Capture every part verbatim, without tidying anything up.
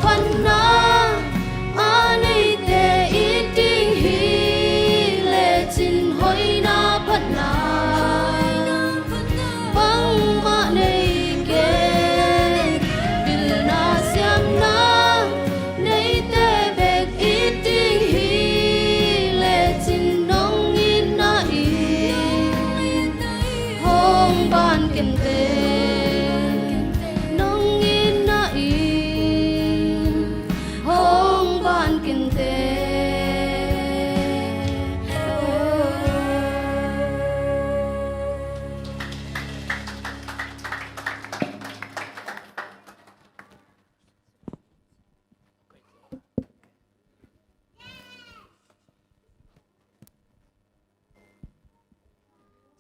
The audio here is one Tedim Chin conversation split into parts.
Phatna a neite i ding hi lecin hoihna phatna bangmah nei kei. Pilna siamna neite bek i ding hi lecin nong itna in hong ban kente. Nong itna in hong ban kente.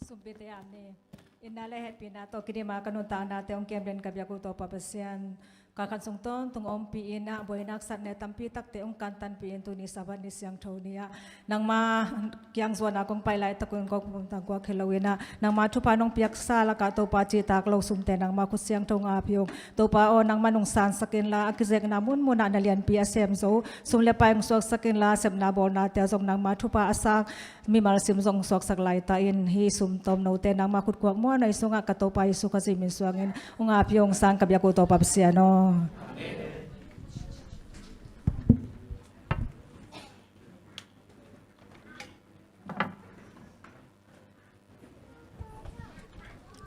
Sumpite amen. Itna le hehpihna tawh kidim a ka nuntaknate hong kem den ka biak uh Topa Pasian, kalkhat sung tawntung ompih in ah, buainak satna tampi takte hong kantanpih in, tuni Sabbath ni siangtho ni ah nangma kiang zuan a kong pai laitak un kong pumtang guak hi lo in ah, nangma thupha nong piaksa lakah Topa, cihtak lo sumte nangma khut siangtho ngap hi ung. Topa aw, nangma nong sansak inla, a kizekna munmun ah na lianpi a sem zo sum le pai hong suaksak inla, sepna bawlnate ah zong nangma thupha a sang mimal sim zong suaksak laita in, hih sum tawm note nangma khut kuak muanhuai sungah ka Topa Jesu Khazih min suangin hong ngap hi ung. Sang ka biak uh Topa Pasian aw.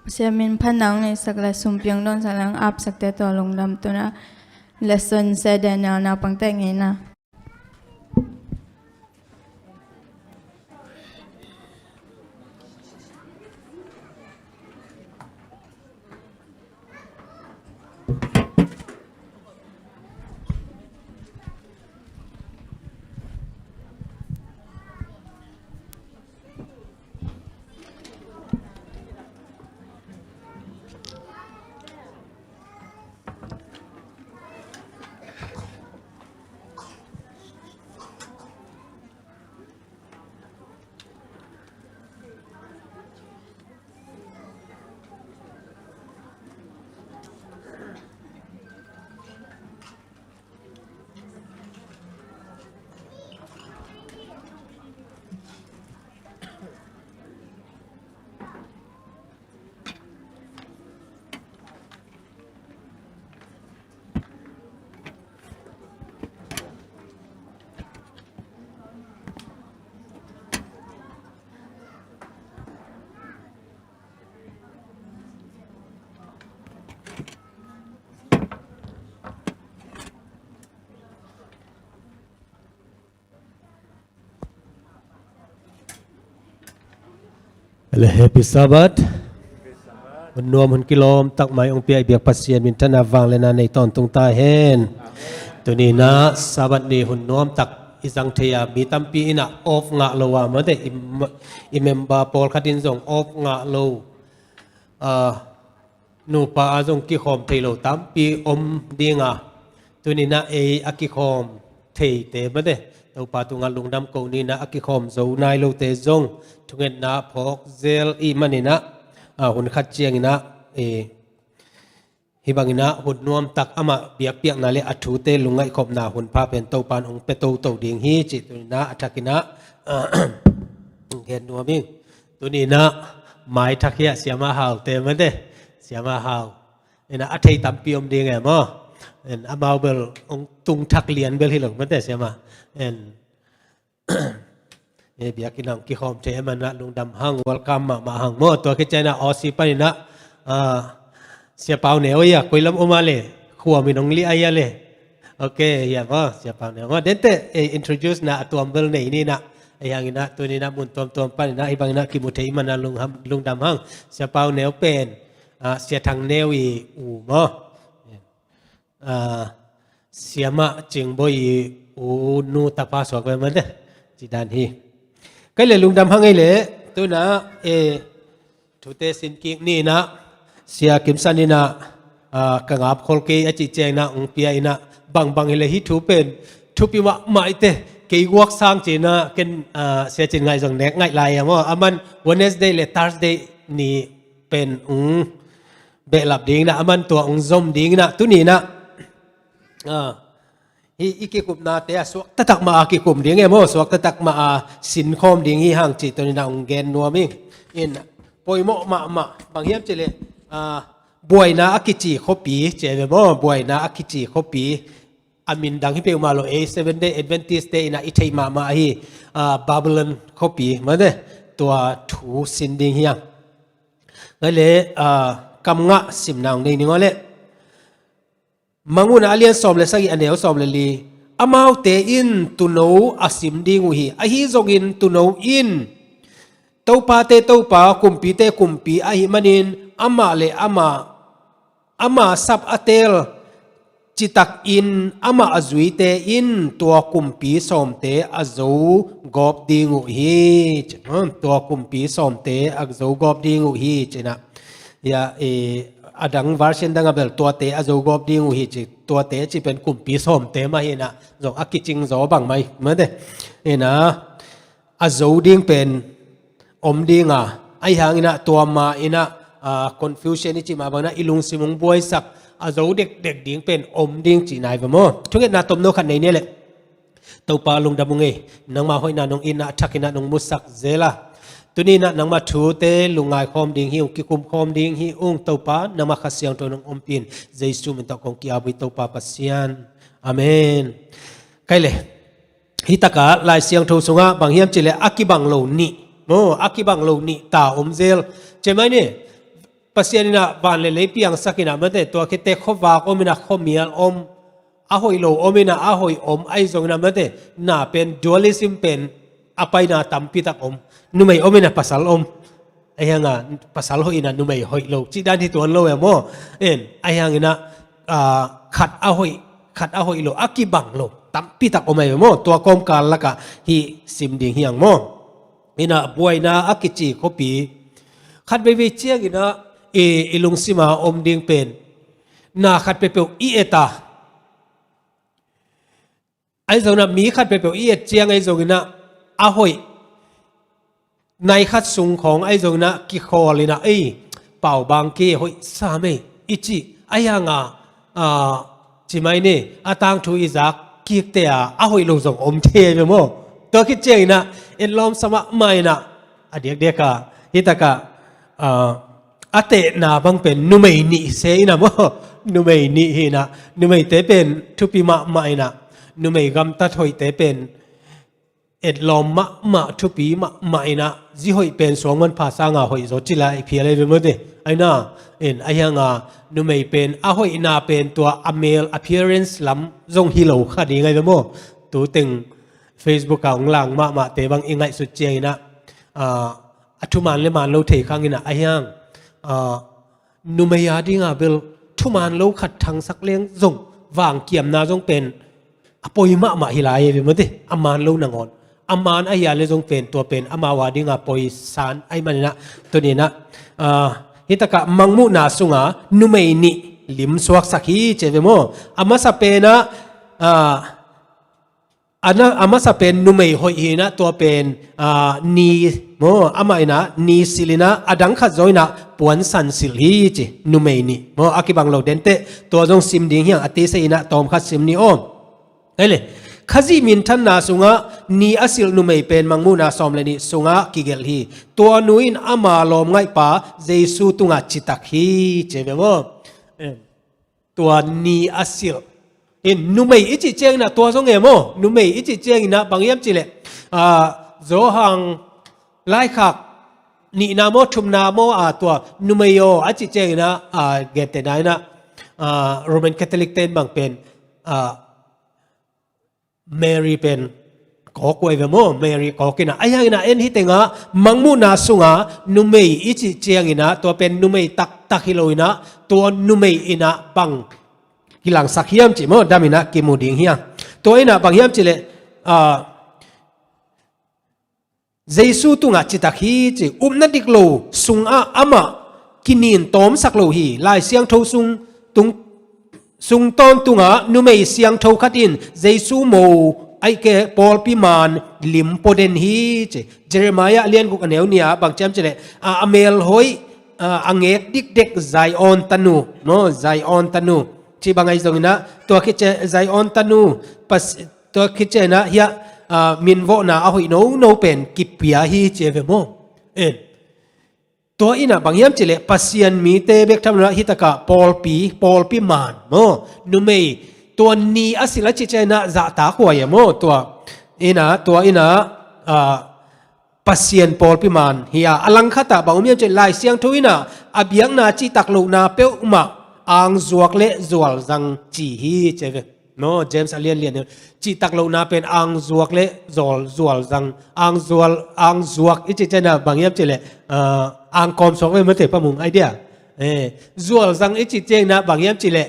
Pasian min phatna hong neisak le sumpi hong dawnsak le hong apsakte tawh lungdam. Tu-in ah lesson se Daniel naupangte ngeina. Happy Sabbath. Hun nuam, hun kilawm tak mai hong pia i biak Pasian minthanna vangliatna nei tawntung ta hen. Tuni-in ah Sabbath ni hun nuam tak i zang thei a, mi tampi in ah off ngah lo a, mate, i, i member pawlkhat in zong off ngah lo, ah, nupa a zong kikhawm thei lo tampi om ding a, tuni-in ah ei a kikhawm theite, mate, Topa tungah lungdam ko ni-in ah, a kikhawm zo nai lote zong thungetna phawk zel i hih manin ah, ah, hun khat ciangin ah, eh, hih bangin ah hun nuam tak, amah biakpiakna le a thute lungngaihkhopna hun pha pen Topa in hong pia toto ding hi cih tuni-in ah a thakin ah, ah, gen nuam ing. Tuni-in ah mai thak hi a, Siama Haute, mate, Siama Hau. In ah a thei tampi om ding e maw. In amau bel hong tung thak lian bel hi lo, mate, Siama. In, eh, biakinn ah hong kikhawm thei ahih manin ah lungdam hang, welcome mahmah hang maw. Tua khit ciangin ah Aussie panin ah, ah, Sia Pau Neu, ei a, koi lam om a le, khuam in hong liah a le. Ok, ya maw, Sia Pau Neu maw. Dente, eh, introduce na a tuam bel nei ni-in ah, ei hangin ah tuni-in ah mun tuamtuam panin ah hih bangin ah kimu thei ahih manin ah lung-, lungdam hang. Sia Pau Neu pen, ah, Sia Thang Neu i u maw. Ah, Siamah Cing Bawi i u nu tapa suak ve, mate, ci dan hi. Kei le lungdam hang ei le, tu-in ah, eh, thute sin kik ni-in ah, Sia Kim San in ah, ah, ka ngap khol kei a cih ciangin ah hong pia in ah, bangbang hi le hih thu pen thupi mahmah i te, kei guak sang ci-in ah ken, ah, Sia Cin Ngaih zong nek ngaih lai a maw. Aman Wednesday le Thursday ni pen hong behlap ding in ah, aman tua hong zom ding in ah, tuni-in ah, ah, Hih i kikupnate a suaktatak mah a kikum ding e maw, suaktatak mah a sinkhawm ding hi hang cih tuni-in ah hong gen nuam ing. In poimawh mahmah, bang hiam cih leh, ah, buaina a kici khuapi, ci e ve maw, buaina a kici khuapi. A min dang hi peuhmah lo, ei Seventh Day Adventist te in ah i theih mahmah ahi, ah, Babylon khuapi, mate, tua thu sin ding hi hang. Ngai leh, ah, kam ngah simna hong nei ning aw leh. Mangmuhna a lian sawm le sagih a neu sawm le li. Amaute in tuuno a sim ding uh hi. Ahi zongin tuuno in Topate Topa, kumpite kumpi ahih manin amah le amah, ama sap a teel citakin amah a zuite in tua kumpi sawmte a zo gawp ding uh hi. Tua kumpi sawmte a zo gawp ding uh hi, ci-in ah. Ya, eh, a dang version dang a bel tuate a zo gawp ding uh hi ci, tuate ci pen kumpi sawmte mah hi-in ah, zong a kicing zaw bang mai, mate. In ah, a zo ding pen om ding a, ahi hangin ah tua mah in ah, ah, confusion i cih mah bangin ah i lungsim hong buaisak, a zo dekdek ding pen om ding cihna hi ve maw. Thungetna tomno khat nei ni leh. Topa lungdam ung ei, nangmah hoihna nong itna a thakin ah nong musak zel a. Tuni-in ah nangmah thute lungngai khawm ding hi ung, kikum khawm ding hi ung. Topa, nangmah Kha Siangtho nong ompih in, Jesu min tawh kong ki-ap uh hi Topa Pasian. Amen. Kei leh, hih takah Lai Siangtho sungah bang hiam cih leh a kibang lo nih, maw, a kibang lo nih ta om zel. Ci mai ni, Pasian in ah van le lei piangsak in ah, mate, tua khit teh khuavak om in ah, khuamial om, a hoih lo om in ah, a hoih om, ahi zongin ah, mate, na pen dualism pen a paina tampi tak om. Numei om in ah pasal om. Ahi hang a, pasal hoih in ah numei hoih lo cih dan hi tuan lo e maw. En, ahi hangin ah, ah, khat a hoih, khat a hoih lo, a kibang lo tampi tak om ahi ve maw. Tua kawmkal lakah hih sim ding hi hang maw. In ah buaina a kici khuapi. Khat veivei ciangin ah i, i lungsima om ding pen na khat peuhpeuh i et a. Ahi zongin ah mi khat peuhpeuh i et ciang ahi zongin ah a hoih, nai khat sung khawng ahi zongin ah kikhawl in ah, ei, Pau Bang Khe hoih sam ei, i cih. Ahi hang a, ah, ci mai ni, a tangthu i zak kik teh a, a hoih lo zong om thei ve maw. Tua khit ciangin ah etlawmsa mahmah in ah, a diakdiak a, hih takah, ah, a tehna bang pen numei nih se in ah maw. Numei nih hi in ah, numeite pen thupi mahmah in ah, numei gamtat hoihte pen etlawm mahmah, thupi mahmah in ah, zi hoih pen suang manpha sanga hoih zaw ci lai phial ahi ve maw te. Ahi na, en, ahi hang a, numei pen a hoihna pen tua a male appearance lam zong hi lo kha ding ahi ve maw. Tu teng Facebook ah hong lang mahmahte bang i ngaihsut ciangin ah, ah, a thuman le man lo thei khang in ah, ahi hang, ah, numei a ding a bel thuman lo khat thangsak leng zong vangkiamna zong pen a poi mahmah hi lai ve maw te, a man lo nangawn. A man ahi a le zong pen tua pen amau a ding a poi san ahih manin ah, tuni in ah, ah, hih takah Mangmuhna sungah numei nih lim suaksak hi ci ve maw. A masa pen ah, ah, a na, a masa pen numei hoih hi in ah, tua pen, ah, ni maw, amah in ah ni silh in ah, a dang khat zaw in ah puansan silh hi ci, numei nih maw, a kibang lo den teh, tua zong sim ding hi hang, a tisa in ah tawm khat sim ni aw. Ei le, Khazih minthanna sungah ni a silh numei pen Mangmuhna sawm le nih sungah kigelh hi. Tua nu in ama lawmngaihpa Jesu tungah citak hi ci ve maw. Em. Tua ni a silh. In numei i cih ciangin ah tua zong e maw. Numei i cih ciangin ah bang hiam cih leh, ah, Johan laikhak nihna maw, thumna maw, ah, tua numei aw a cih ciangin ah, ah, gentehna in ah, ah, Roman Catholic te in bang pen, ah, Mary pen kawk uh ahi ve maw, Mary kawk in ah. Ahi hangin ah en hih tengah Mangmuhna sungah numei i cih ciangin ah, tua pen numei taktak hi lo in ah, tua numei in ah bang kilangsak hiam cih maw, dam in ah kimu ding hi hang. Tua in ah bang hiam cih leh, ah, Jesu tungah citak hi ci, upna dik lo sungah amah kinin tawmsak lo hi. Lai Siangtho sung tung, sung tawntungah numei siangtho khat in Jesu mo, ahih kei leh pawlpi man lim pua den hi ci. Jeremiah a lian guk a neu nih ah bang ci hiam cih leh, a, a mel hoih, a, a ngek dikdek Zion tanu, no, Zion tanu. Ci bang ahi zongin ah, tua khit ciang Zion tanu, pas-, tua khit ciang ah hiah, ah, minvawhna a hoih nono pen kipia hi ci ve maw. En. Tua in ah bang hiam cih leh Pasian mite bek tham lo in ah hih takah pawlpi, pawlpi man maw. Numei, tua ni a silh a cih ciang ah zahtak huai a maw. Tua in ah, tua in ah, ah, Pasian pawlpi man hi a, a langkhat ah bang om hiam cih leh Lai Siangtho in ah a biakna cihtak lohna peuhmah angzuak le zualzang ci hi ci ve. No, James a lianlian hi. Cihtak lohna pen angzuak le zual, zualzang. Angzual, angzuak i cih ciang ah bang hiam cih leh, ah, angkawm suak ve mate, Pa Mung idea. Eh, zualzang i cih ciang ah bang hiam cih leh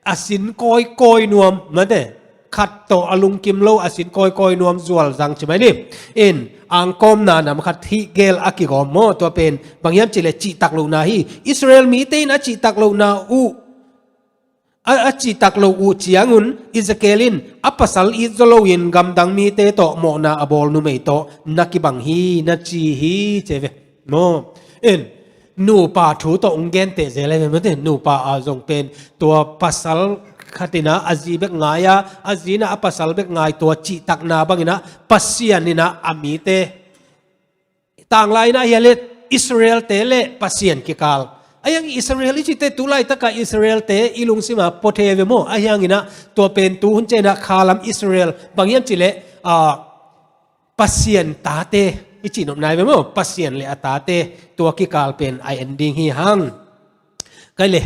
a sin kawikawi nuam mate. Khat tawh a lungkim lo, a sin kawikawi nuam, zualzang ci mai ni. In, angkawmna nam khat hih gel a kigawm maw, tua pen bang hiam cih leh cihtak lohna hi. Israel mite in a cihtak lohna uh, a, a cihtak loh uh ciangun Ezekiel in a pasal it zaw loin gamdang mite tawh mawhna a bawl numei tawh na kibang hi, na ci hi ci ve. No. En, nupa thu tawh hong genteh zel ahi ve mate, nupa ah zong pen tua pasal khat in ah a zi bek ngai a, a zi in ah a pasal bek ngai, tua cihtakna bangin ah Pasian in ah a mite. Tanglai in ah hia le Israel-te le Pasian kikal. A hiang Israel i cihte tu laitak ah Israel-te i lungsim ah pua thei ve maw. A hiangin ah tua pen tu hun ciang ah khalam Israel bang hiam cih leh, ah, Pasian tate i cih nopna hi ve maw. Pasian le a tate tua kikal pen a en ding hi hang. Kei le,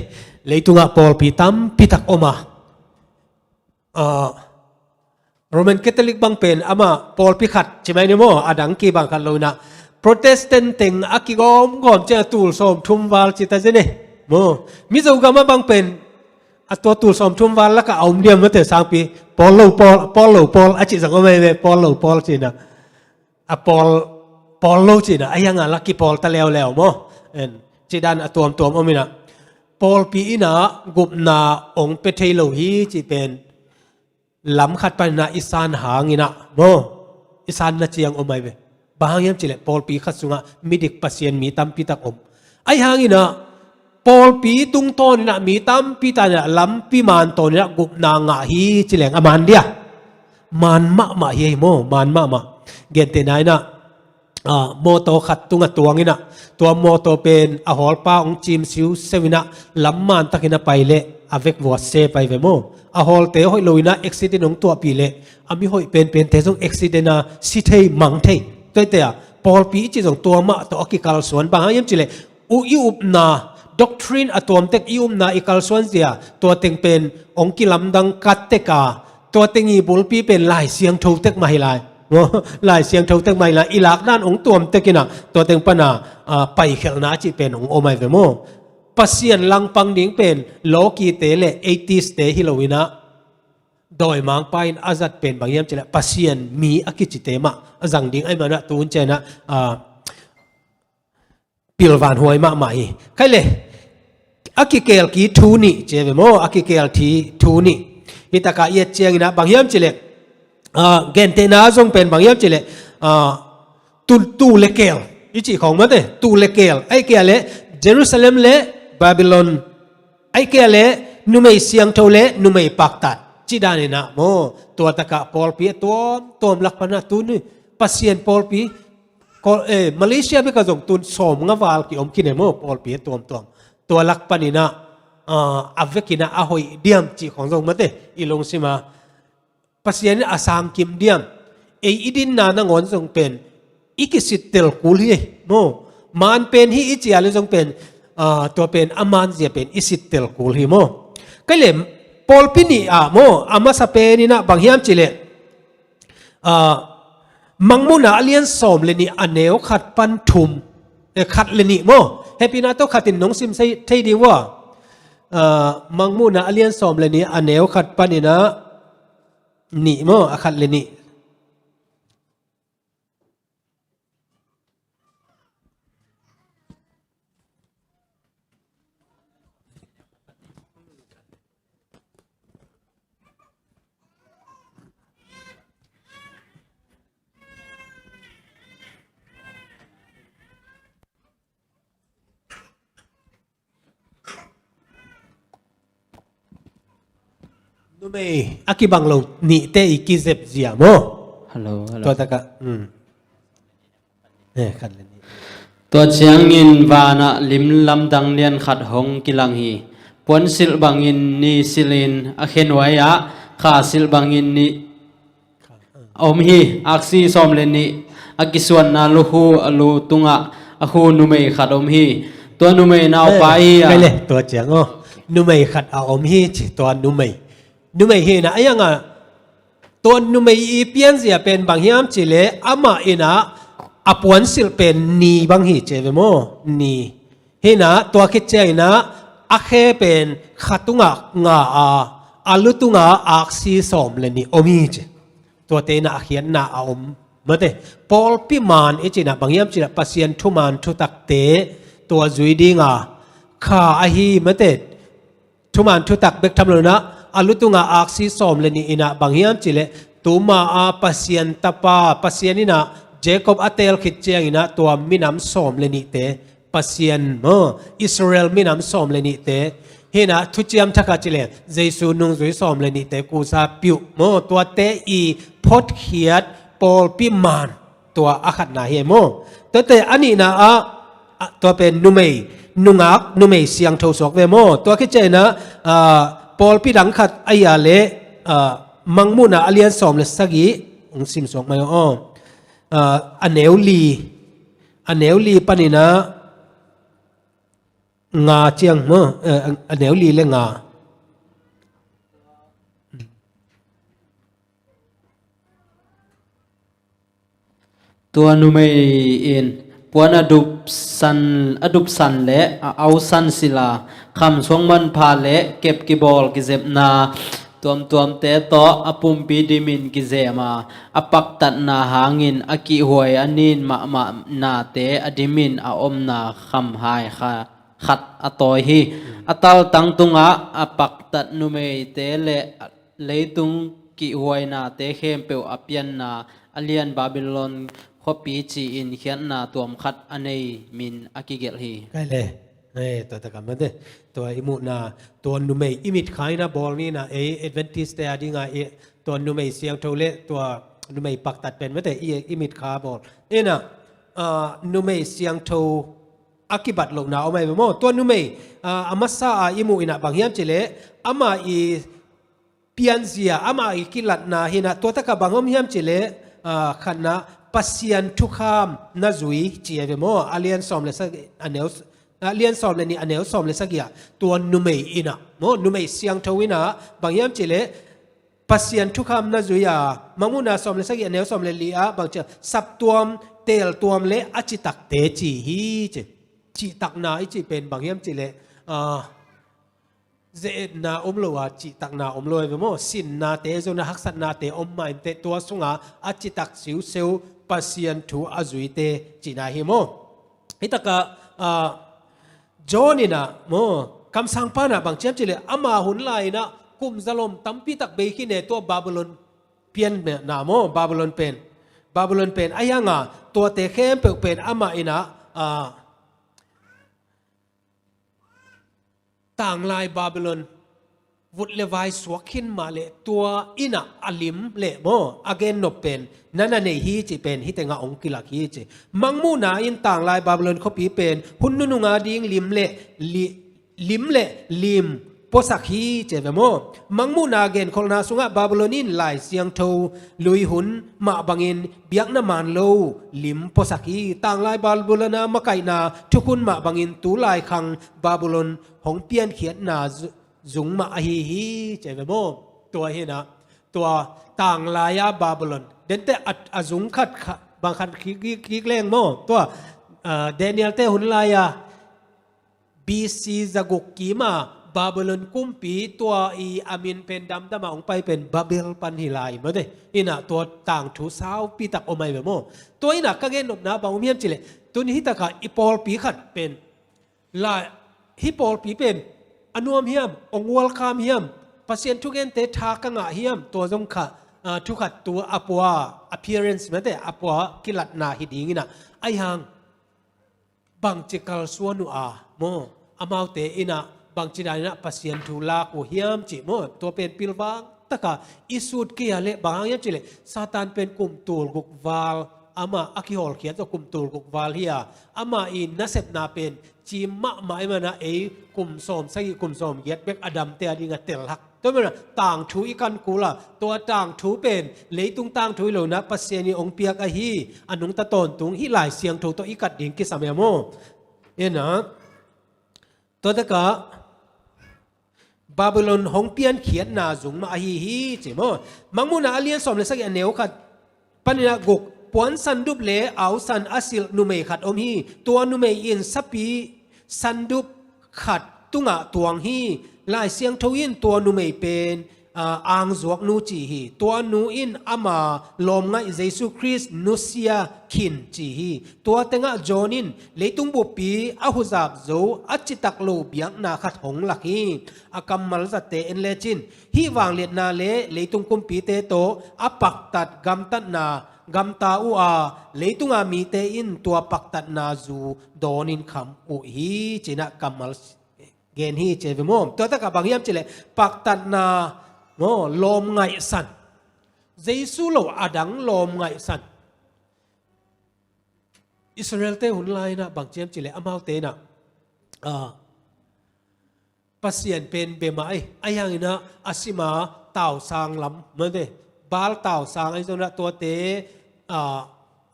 leitungah pawlpi tampi tak om a. Ah, Roman Catholic bang pen amah pawlpi khat ci mai ni maw, a dang kibang khat lo in ah. Protestant teng a kigawmgawm ciang a tul sawmthum val ci ta zen e. Maw, Mizo gam ah bang pen a tua tul sawmthum val lakah a om diam mate sangpi. Pawl lo pawl, pawl lo pawl a cih zong om ahi ve, pawl lo pawl ci in ah. A pawl, pawl lo ci in ah, a hiang a la kipawl ta leuleu maw. En, cih dan a tuamtuam om in ah. Pawlpi in ah gupna hong pia thei lo hi cih pen lam khat panin ah i san hangin ah maw, i sanna ciang om ahi ve. Bang hang hiam cih leh pawlpi khat sungah midik Pasian mi tampi tak om. Ahi hangin ah pawlpi tungtawnin ah mi tampi tak in ah lampi man tawnin ah gupna ngah hi ci leng a man dia. Man mahmah hi ei maw, man mahmah. Gentehna in ah, ah, mawtaw khat tungah tuang in ah, tua mawtaw pen a hawlpa hong cim siusiau in ah lam man takin a pai leh a vek vuat se pai ve maw. A hawlte hoih lo in ah accident hong tuahpih leh a mi hoih penpente zong accident a si thei, mang thei. Tuate ah pawlpi i cih zong tua mah tawh a kikalsuan. Bang hang hiam cih leh, uh, i upna, doctrine a tuamtek i upna i kalsuan zia, tua teng pen hong kilamdang kat tek a, tua teng i bulpi pen Lai Siangtho tek mah hi lai. Lai Siangtho tek mah hi lai, i lakdan hong tuamtek in ah tua teng pan a, ah, paikhelhna cih pen hong om ahi ve maw. Pasian langpang ding pen lawkite le atheist-te hi lo in ah, dawimangpa in a zat pen bang hiam cih leh Pasian mi a kicite mah a zang ding ahih manin ah tu hun ciang ah, ah, pilvanhuai mahmah hi. Kei le, a kikel ki thu nih ci ve maw, a kikel ki thu nih. Hih takah i et ciangin ah bang hiam cih leh, ah, gentehna zong pen bang hiam cih leh, ah, tu, tu le kel i cih khawng mate, tu le kel. Ahih kei leh Jerusalem le Babylon, ahih kei leh numei siangtho le numei paktat, cih danin ah maw, tua takah pawlpi a tuamtuam lak pan ah tu ni Pasian pawlpi, Ko-, eh, Malaysia bek ah zong tun sawmnga val ki om khin e maw, pawlpi a tuamtuam. Tua lak panin ah, ah, a vekin ah a hoih diam cih khawng zong mate, i lungsim ah Pasian in a sangkim diam. Ei i dinna nangawn zong pen i kisittel kul hi ei maw. Man pen hi i ci a leh zong pen, ah, tua pen a man zia pen i sittel kul hi maw. Kei le, pawlpi nih ah maw, a masa pen in ah bang hiam cih leh, ah, Mangmuhna a lian sawm le nih a neu khat pan thum, eh, khat le nih maw. Hehpihna tawh khat in nong sim thei, thei ding uh a. Ah, Mangmuhna a lian sawm le nih a neu khat panin ah nih maw, a khat le nih. Numei a kibang lo nihte i kizep zia maw? Hello, hello. Tua takah, hmm. Eh, khat le nih. Tua ciangin vanah lim lamdang lian khat hong kilang hi. Puansilh bangin ni silhin a khenuai ah, khasilh bangin ni a om hi. Aksi sawm le nih a kisuanna lukhu a lu tungah a khu numei khat om hi. Tua numei naupa hi a. Kai le, tua ciang aw. Numei khat a om hi ci, tua numei. Numei hi na, a iang a, tua numei i pianzia pen bang hiam ci le, amah in a, a puansilh pen ni bang hi ci ve maw? Ni. Hi na, tua khit ciang in a, a khe pen kha tungah nga a, a lu tungah aksi sawm le nih om hi ci. Tuate in a, a khiatna a om. Mate, pawlpi man i cih na, bang hiam ci le, Pasian thuman thutakte, tua zui ding a, kha ahi, mate, thuman thutak bek tham lo na, a lu tungah aksi sawm le nih in a, bang hiam ci le, tuma a Pasian tapa, Pasian in a, Jacob a teel khit ciang in a, tua minam sawm le nihte, Pasian maw, Israel minam sawm le nihte, hi na, thuciam thak a ci le, Jesu nungzui sawm le nihte, kusa piuh maw, tuate i photkhiat pawlpi man, tua a khatna hi maw? Tuate a nihna ah, ah, tua pen numei, nungak, numei siangtho suak ve maw? Tua khit ciang in a, ah, pawlpi dang khat a ia le, ah, Mangmuhna a lian sawm le sagih, hong sim suak mai aw. Ah, a neu li, a neu li panin a nga ciang maw, eh, a neu li le nga. Tua numei in puan a dupsan, a dupsan le a ausan sila, kham suang manpha le kep kibawl kizepna tuamtuamte tawh a pumpi dimin kizem a, a paktatna hangin a kihhuai a nin mahmah nate a dimin a omna khamhai kha khat a tawi hi. A taltang tungah a paktat numeite le leitung kihhuainate khempeuh a pianna a lian Babylon khuapi ci-in khiatna tuam khat a nei min a kigelh hi. Kai le. Ei, tua takah mate. Tua i muhna, tua numei i mitkha in a bawl ni na, ei Adventist te a dinga i, tua numei siangtho le tua numei paktat pen mate i, i mitkha bawl. Ina, ah, numei siangtho a kibat lohna om ai ve maw? Tua numei, ah, a masa a i muh in a bang hiam ci le, ama i pianzia, ama i kilatna hi na, tua takah bang om hiam ci le, ah, khatna, Pasian thukham na zui ci ai ve maw? A lian sawm le sagih, a neu, a lian sawm le nih, a neu sawm le sagih ah, tua numei in a maw? Numei siangtho in a bang hiam ci le, Pasian thukham na zui a, Mangmuhna sawm le sagih a neu sawm le li ah, bang ci a, saptuam, teeltuam le a citakte ci hi ci. Cihtakna i cih pen bang hiam ci le, ah, ze-etna om lo a, cihtakna om lo ai ve maw? Sinnate zong a haksatnate om mah inteh, tua sunga a citak siuseu Pasian thu a zuite cihna hi maw? Hi takah, ah, John in a maw, kamsangpa in a bang ci hiam ci le, ama hun lai in a kum zalom tampi tak bei khin e, tua Babylon pianna maw, Babylon pen. Babylon pen a hiang a, tuate khempeuh pen amah in a, ah, tanglai Babylon vut le vai suak khin mah le, tua in a a lim le maw, a gennop pen na na nei hi cih pen hi tengah hong kilak hi ci. Mangmuhna in tanglai Babylon khuapi pen hun nunung a ding lim le li, lim le lim puasak hi ci ve maw? Mangmuhna genkholhna sungah Babylon in Lai Siangtho lui hun mah bangin biakna man lo lim puasak hi. Tanglai Babylon a makaihna thukhun mah bangin tu laikhang Babylon hong piankhiatna zu-, zung mah ahi hi ci ve maw? Tua hi na, tua tanglai a Babylon. Dente a, a zung khat kha, bang khat kik, kik, kik leng maw? Tua, ah, Daniel te hun lai a, B C zaguk kim a Babylon kumpi tua i a min pen damdam a hong pai pen Babel pan hi lai mate. Ina tua tangthu saupi tak om ai ve maw? Tua ina ka gennopna bang om hiam ci le, tun hi takah i pawlpi khat pen la, hi pawlpi pen a nuam hiam, hong welcome hiam, Pasian thugente tha ka ngah hiam, tua zong kha, ah, thu khat tu a pua, appearance mate, a pua kilatna hi ding ina. Ai hang, bangci kalsuan uh a maw, amaute in a bangci dan in a Pasian thu lak uh hiam cih maw, tua pen pilvang takah i sut kei a leh bang hang hiam cih leh Satan pen kum tul guk val, amah a kihawlkhiat zawh kum tul guk val hi a, amah i nasepna pen cim mahmah ahih manin ei kum sawm sagih kum sawm giat bek a damte a dingah telhak. Tua manin tangthu i kan kul a, tua tangthu pen leitung tangthu hi lo in ah Pasian in hong piak ahi, a nungta tawntung hih Lai Siangtho tawh i kat ding kisam e maw. Ina, tua takah Babylon hong piankhiatna zung mah ahi hi ci maw. Mangmuhna a lian sawm le sagih a neu khat panin ah guk, puan sandup le au san a silh numei khat om hi. Tua numei in sapi sandup khat tungah tuang hi. Lai Siangtho in tua numei pen, aa, angzuaknu ci hi. Tua nu in ama lawmngaih Jesu Khrist nusia khin ci hi. Tua tengah John in leitung buppi a huzap zo a citak lo biakna khat hong lak hi. A kammal zatte en lecin, hih vangliatna le leitung kumpite tawh a paktat gamtatna gamta uh a, leitunga mite in tua paktatna zu dawnin kham uh hi, ci-in ah kammal gen hi ci ve maw. Tua takah bang hiam cih leh paktatna maw, lawm ngaihsan. Jesu lo a dang lawm ngaihsan. Israel-te hun lai-in ah bang ci hiam cih leh amaute in ah, ah, Pasian pen bia mah ei, ahi hangin ah a sima tausang lam, mate, Baal tausang ahi zongin ah tuate, ah,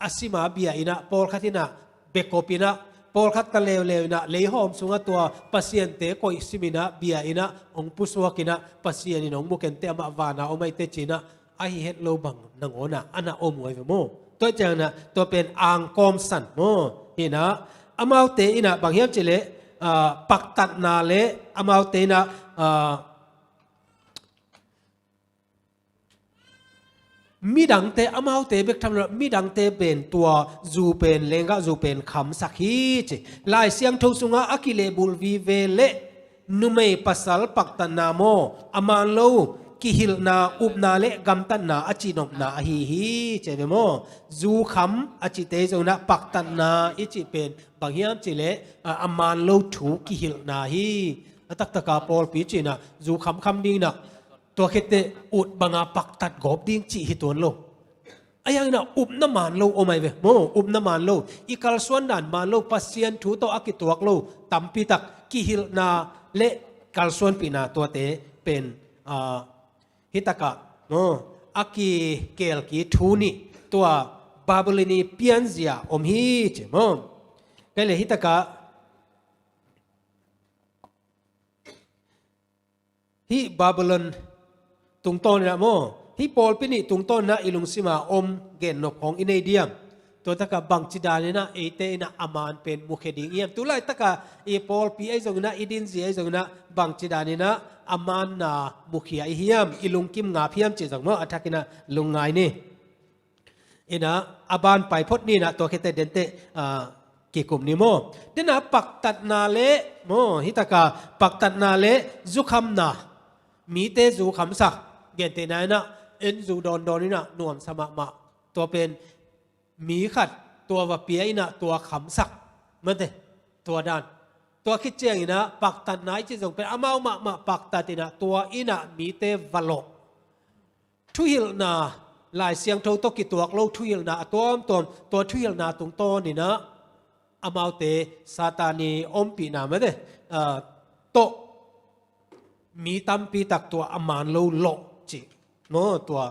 a sima bia in ah, pawlkhat in ah bia kop in ah, pawlkhat ta leuleu in ah leihawm sungah tua pasiante koih sim in ah bia in ah hong pusuak in ah, Pasian in hong mu kei inteh, amah vana om ei teh ci-in ah, ahi het lo bang nangawn ah a na om uh ei ve maw. Tua ciangin ah tua pen angkawm san maw. Hi-in ah amaute in ah bang hiam cih leh, ah, paktatna le amaute in ah, ah, midangte, amaute bek tham lo, midangte pen tua zu pen, lenggah zu pen khamsak hi ci. Lai Siangtho sungah a kilehbulh vive leh numei pasal paktatna maw, a man lo kihilhna, upna le gamtatna a cihnopna ahi hi ci ve maw. Zu kham a cihte zongin ah paktatna i cih pen bang hiam cih leh, a, a man lo thu kihilhna hi. A taktak a pawlpi cih in ah zu khamkham dingin ah, tua khit teh ut banga paktat gawp ding cih hi tuan lo. Ahi hangin ah upna man lo om ei ve maw, upna man lo, i kalsuan dan man lo, Pasian thu tawh a kituak lo tampi tak kihilhna le kalsuanpihna tuate pen, ah, hi takah maw, a kikelki thu nih, tua Babylon i pianzia om hi ci maw. Kei le hi takah hih Babylon tungtawn in ah maw, hih pawlpi nih tungtawn in ah i lungsima om gennop khawng i nei diam? Tua takah bangci dan in ah eite in ah a man pen mukhia ding i hiam? Tulaitak a i pawlpi ahi zongin ah, i dinzia ahi zongin ah bangci dan in ah a manna mukhia i hiam, i lungkim ngap hiam cih zong maw, a thak in ah lungngai ni. In ah a ban pai phot ni in ah, tua khit teh den teh, ah, kikum ni maw. Den ah paktatna le maw, hi takah paktatna le zukhamna, mite zu khamsak, gentehna in ah en zu dawndawn in ah nuamsa mahmah. Tua pen mi khat tua va pia in ah tua khamsak, mate, tua dan. Tua khit ciangin ah paktatna i cih zong pen amau mahmah paktat in ah tua in ah mite va lawh. Thuhilhna, Lai Siangtho tawh kituak lo thuhilhna a tuamtuam, tua thuhilhna tungtawn in ah amaute Satan i ompihna, mate, ah, tawh mi tampi tak tua a man lo lawh cih maw, tua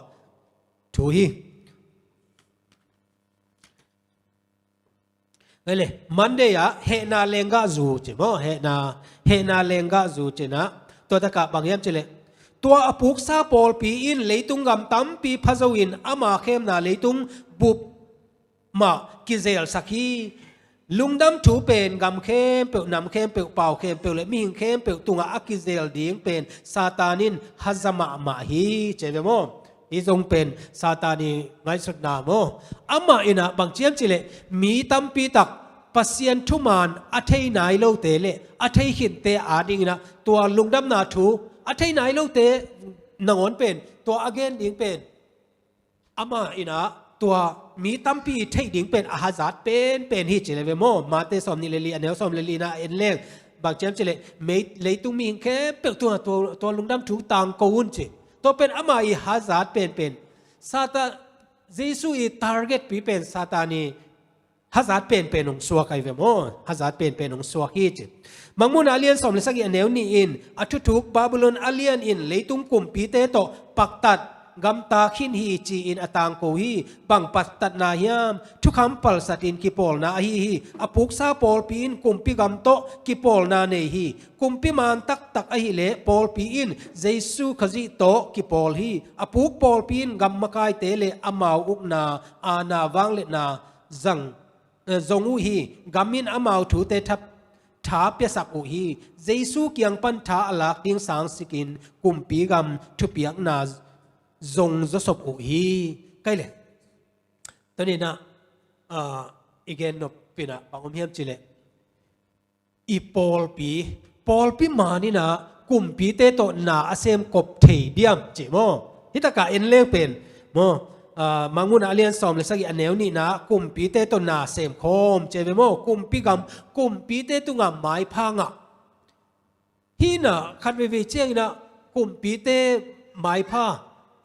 thu hi. Ei le, Monday ah hehna lenggah zu ci maw, hehna, hehna lenggah zu ci in ah, tua takah bang hiam cih leh, tua a puksa pawlpi in leitung gam tampi pha zo in ama khemna leitung bup mah kizelsak hi. Lungdam thu pen gam khempeuh, nam khempeuh, pau khempeuh le mihing khempeuh tungah a kizel ding pen Satan in haza mahmah hi ci ve maw. Hih zong pen Satan i ngaihsutna maw. Amah in ah bang ci hiam cih leh, mi tampi tak Pasian thuman a thei nai lote le a thei khinta ading in ah tua lungdamna thu a thei nai lote nangawn pen tua a gen ding pen, amah in ah tua mi tampi theih ding pen a hazat penpen hi ci le ve maw. Mate sawm nih le li, a neu sawm le li in ah en leng, bang ci hiam cih leh, mei, leitung mihing khempeuh tungah tua, tua lungdam thu tangko un ci. Tua pen ama i hazat penpen, Satan, Jesu i target pi pen Satan i hazat penpen hong suak ahi ve maw. Hazat penpen hong suak hi ci. Mangmuhna a lian sawm le sagih a neu nih in, a thuthuk Babylon a lian in leitung kumpite tawh paktat gamta khin hi ci-in a tangko hi. Bang paktatna hiam? Thukham palsatin kipawlna ahi hi. A puksa pawlpi in kumpi gam tawh kipawlna nei hi. Kumpi man taktak ahileh pawlpi in Jesu Khazih tawh kipawl hi. A puk pawlpi in gam makaite le amau ukna, aana, vangliatna zang, eh, zong uh hi. Gam in amau thute thap, tha piasak uh hi. Jesu kiang pan tha a lak ding sangsikin kumpi gam thupiakna zong zawsop uh hi. Kai le. Tuninah, ah, i gen nop pinah bang om hiam cileh, i pawlpi, pawlpi maninah kumpite tawh na a semkop thei diam ci maw? Hitakah en leng pen maw? Ah, Mangmuhna a lian sawm le sagih a neu nihna kumpite tawh na semkhawm ci ve maw? Kumpi gam, kumpite tungah maipha ngah. Hinah khat veivei cianginah kumpite maipha.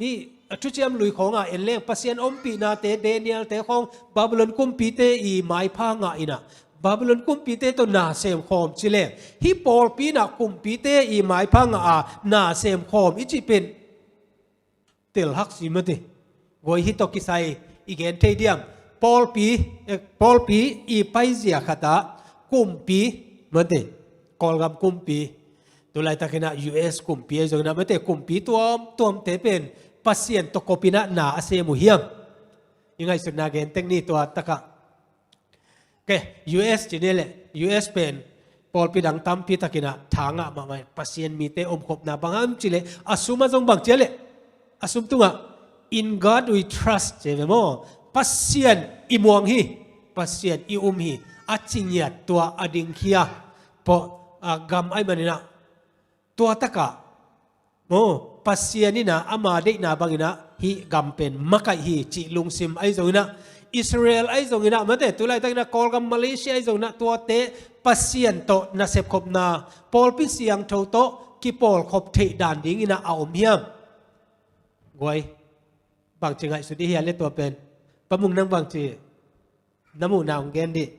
Hih a thuciam lui khawngah en leng Pasian ompihnate, Daniel-te khawng Babylon kumpite i maipha ngah inah Babylon kumpite tawh na semkhawm ci leng, hih pawlpi inah kumpite i maipha ngah a na semkhawm i cih pen telhak si mate. Guai, hih tawh kisai i gen thei diam? Pawlpi, eh, pawlpi i paizia khatah kumpi mate, Kawlgam kumpi, tulaitakinah U S kumpi ahi zonginah mate, kumpi tuamtuamte pen Pasian tawh kopinah na a sem uh hiam? I ngaihsutna gen tek ni tua takah. Ke, U S ci ni le, U S pen pawlpi dang tampi takinah tha ngah mahmah, Pasian mite omkhopna bang hiam cileh, a sum a zong bang cia le, a sum tungah, "In God we trust," ci ve maw? Pasian i muang hi, Pasian i um hi, a ci ngiat tua a dingkhia pawh, a, gam ahi maninah tua takah maw, Pasian inah ama deihna banginah hih gam pen makaih hi cih lungsim ahi zonginah, Israel ahi zonginah mate, tulaitakinah Kawlgam Malaysia ahi zonginah tuate Pasian tawh nasepkhopna, pawlpi siangtho tawh kipawlkhop theih dan dinginah a om hiam? Guai, bangci ngaihsut i hia le tua pen? Pa Mung, nang bangci na muhna hong gen dih.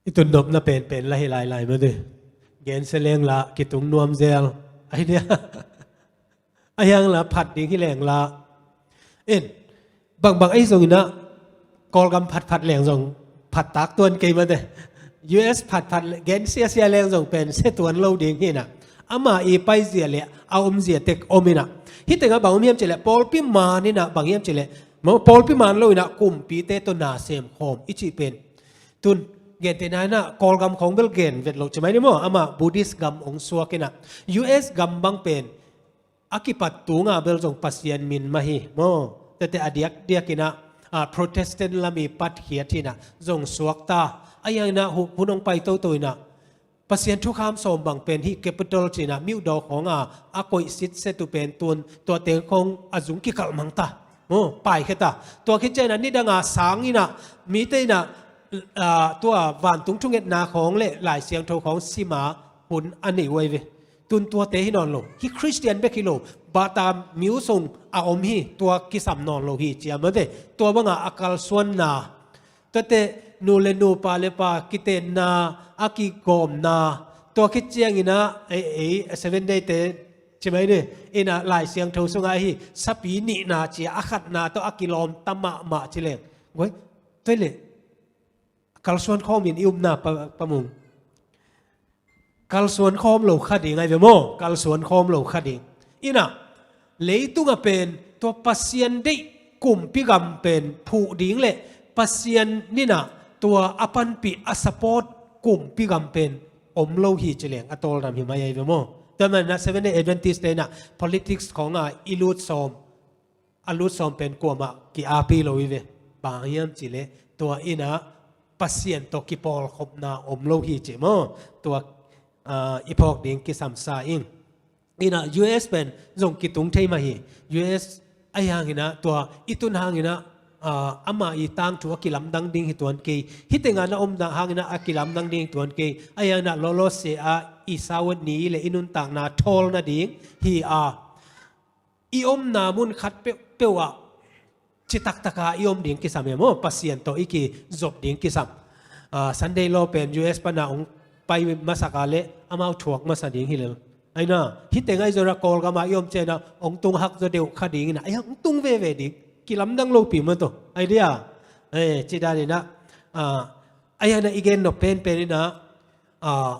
I tun nopna penpen la hi lailai mate. Gensia lengla kitung nuam zel ahi dia. A hiangla phat ding hi lengla. In, bangbang ahi zonginah Kawlgam phatphat leng zong phattak tuan kei mate. U S phatphat le, gensiasia leng zong pen sia tuan lo ding hinah, ama i paizia le a omzia tek om inah. Hih tengah bang om hiam cileh, pawlpi maninah bang hiam cileh, maw, pawlpi man lo inah kumpite tawh na semkhawm i cih pen. Tun, gentehna inah Kawlgam khawng bel gen vet loh ci mai ni maw? Amah Buddhist gam hong suak inah, U S gam bang pen a kipat tunga bel zong Pasian min mah hi maw? Tete a diakdiakinah, a, Protestant lam i patkhiat hinah zong suakta. A hianginah hu-, hun hong pai toto inah Pasian thukham sawm bang pen hih Capitol cinah miuhdaw khawnga a koih sitset uh pen tun tua teng khawng a zung kikalh mangta maw, paikheta. Tua khit cianginah nidanga sanginah mite inah, a, tua vantung thungetna khawng le Lai Siangtho khawng sima hun a neih uh ahi ve. Tun tuate hi nawn lo. Hih Khristian bek hi lo. Bata miusung a om hi, tua kisam nawn lo hi cia mate. Tua banga a kalsuanna, tuate nu le nu, pa le pa kitenna, a kigawmna, tua khit cianginah ei, ei, Seven Day te ci mai ni, inah Lai Siangtho sungah ahi sapi nihna cia a khatna tawh a kilawmta mahmah ci leng. Guai, tuai le. Kalsuan khawmin i upna Pa, Pa Mung. Kalsuan khawm lo kha ding ahi ve maw? Kalsuan khawm lo kha ding. Inah, leitungah pen tua Pasian deih kumpi gam pen phuh ding le Pasian ninah tua a panpih a support kumpi gam pen om lo hi ci leng a tawldam hi mai ahi ve maw? Tua manah Seven Day Adventist te inah politics khawnga i lut sawm, a lut sawm pen kuamah ki-api lo hi ve. Bang hiam cileh tua inah Pasian tawh kipawlkhopna om lo hi ci maw? Tua, ah, i phawk ding kisamsa ing. Inah U S pen zong kitung thei mah hi. U S ahi hanginah tua i tun hanginah, ah, ama i tangthu a kilamdang ding hi tuan kei. Hih tengah na om hanginah a kilamdang ding hi tuan kei. Ahi hanginah lawlawsia i sawt ni le i nuntakna thawl nading hi a, i omna mun khat peuhpeuh ah citaktaka i om ding kisam hi maw, Pasian tawh i kizop ding kisam. Ah, Sunday law pen U S pana hong pai masaka le amau thuak masa ding hi lel. Aina, hih teng ahi zongah Kawlgama i om ciangin ah hong tung hak zaw deuh kha dingin ah, aia hong tung veve ding. Kilamdang lopi maw tawh. Ahi dia, eh, ci daninah, ah, aia na i gen nop penpen inah, ah,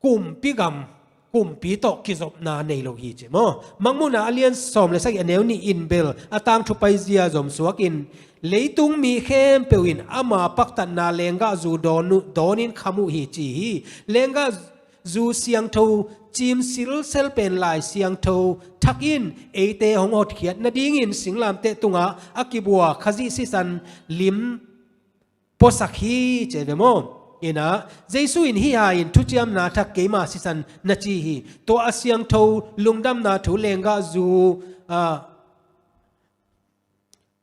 kumpi gam, kumpi tawh kizopna nei lo hi ci maw. Mangmuhna a lian sawm le sagih a neu nih in bel a tangthu paizia zomsuak in, leitung mi khempeuh in ama paktatna lenggahzu dawn uh, dawnin kham uh hi ci hi. Lenggahzu siangtho cim silsel pen Lai Siangtho Thak in eite hong hotkhiat nadingin singlamteh tungah a kibua Khazih sisan lim puasak hi ci ve maw. Inah, Jesu in hih hai-in thuciamna thak keima sisan na ci hi. Tua a siangtho lungdamna thu lenggahzu, ah,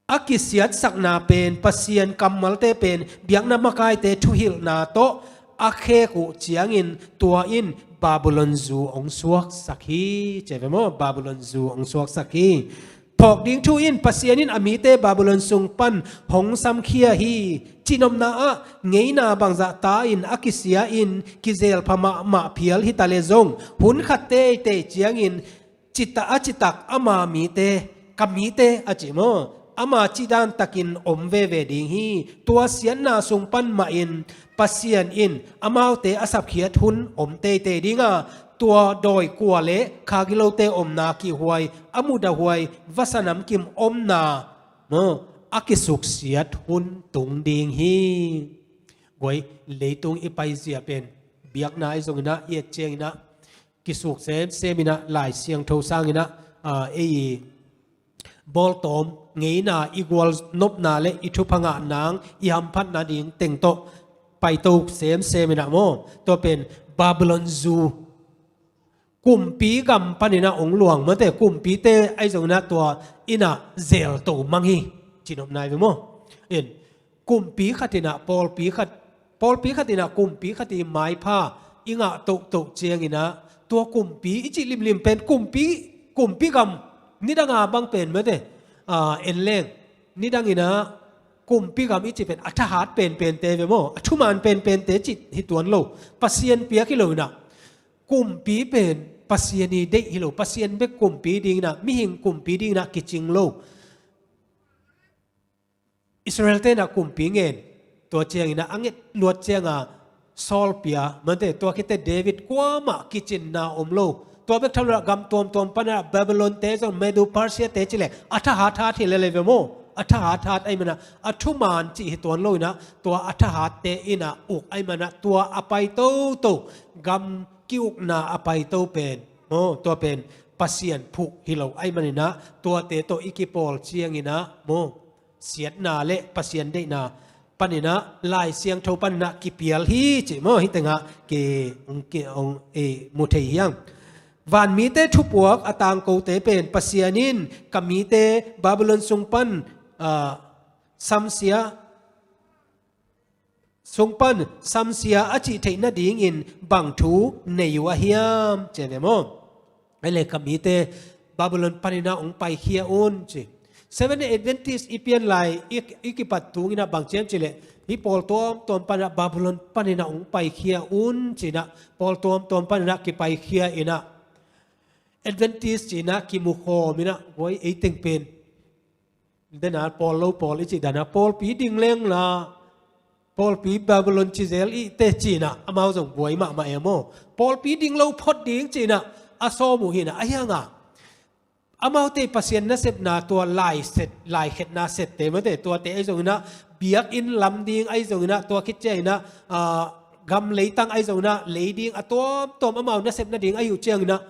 a kisiatsakna pen, Pasian kammalte pen, biakna makaite thuhilhna tawh a khek uh ciangin tua in Babylon zu hong suaksak hi ci ve maw. Babylon zu hong suaksak hi. Phawk ding thu in Pasian in a mite Babylon sung pan hong samkhia hi. Cihnopna ah ngeina bangzah ta in a kisia in kizelpha mahmah phial hi ta le zong, hun khat teitei ciangin cita a citak ama mite, ka mite a ci maw, ama cihdan takin om veve ding hi. Tua siatna sung pan mahin Pasian in amaute a sapkhiat hun om teitei ding a, tua dawi kua le kha gilote omna kihhuai, a mudahuai vasa namkim omna maw, a kisuksiat hun tung ding hi. Guai, leitung i paizia pen biakna ahi zonginah, i et cianginah kisuk semseminah, Lai Siangtho sanginah, ah, ei bawltawm ngeina, i gual nopna le i thupha ngah nang, i hamphatna ding teng tawh paito semseminah maw. Tua pen Babylon zu, kumpi gam paninah hong luang mate, kumpite ahi zonginah tua inah zelto mang hi. Cihnopna hi ve maw. In, kumpi khatinah pawlpi khat, pawlpi khatinah kumpi khat i maipha i ngah tohtoh cianginah, tua kumpi i cih limlim pen kumpi, kumpi gam nidanga bang pen mate, ah, en leng, nidanginah kumpi gam i cih pen a thahat penpente ve maw, a thuman penpente cih hi tuan lo. Pasian piak hi loinah, kumpi pen Pasian i deih hi lo, Pasian bek kumpi dinginah, mihing kumpi dinginah kicing lo. Israel tenah kumpi ngen, tua cianginah a nget luat cianga Saul pia mate, tua khite David, kuamah kicinna om lo. Tua bek tham loinah gam tuamtuam panah Babylon te zong, Medo Persia te cileh a thahathat hi lele ve maw. A thahathat ahi manah a thuman cih hi tuan loinah, tua a thahatte inah uk ahi manah tua a pai toto, gam ki-ukna a paito pen maw, tua pen Pasian phuh hi lo ahi maninah, tuate tawh i kipawl cianginah maw, siatna le Pasian deihna paninah, Lai Siangtho paninah kipial hi cih maw, hih tengah ki, ki, ong, i, mu thei hiang. Vanmite thupuak a tangkote pen Pasian in ka mite Babylon sung pan, ah, samsia, sung pan samsia a cih theih nadingin bang thu nei uh a hiam ci ve maw. Ahi le ka mite Babylon paninah hong paikhia un ci. Seventh Day Adventist i pian lai i, i kipat tunginah bang ciam cileh, hih pawl tuamtuam panah Babylon paninah hong paikhia un cinah, pawl tuamtuam paninah kipaikhia inah, Adventist cinah kimukhawm inah, guai, ei teng pen dena pawl lo pawl i cih dana, pawlpi ding lengla, pawlpi Babylon cizel i te cinah, amau zong buai mahmah e maw. Pawlpi ding lo phot ding cinah a sawm uh hinah, a hianga amaute Pasian nasepna tua laiset, laikhetna sette mate, tuate ahi zonginah, biakinn lam ding ahi zonginah, tua khit cianginah, ah, gam leitang ahi zonginah, lei ding a tuamtuam amau nasepna ding ahi uh cianginah,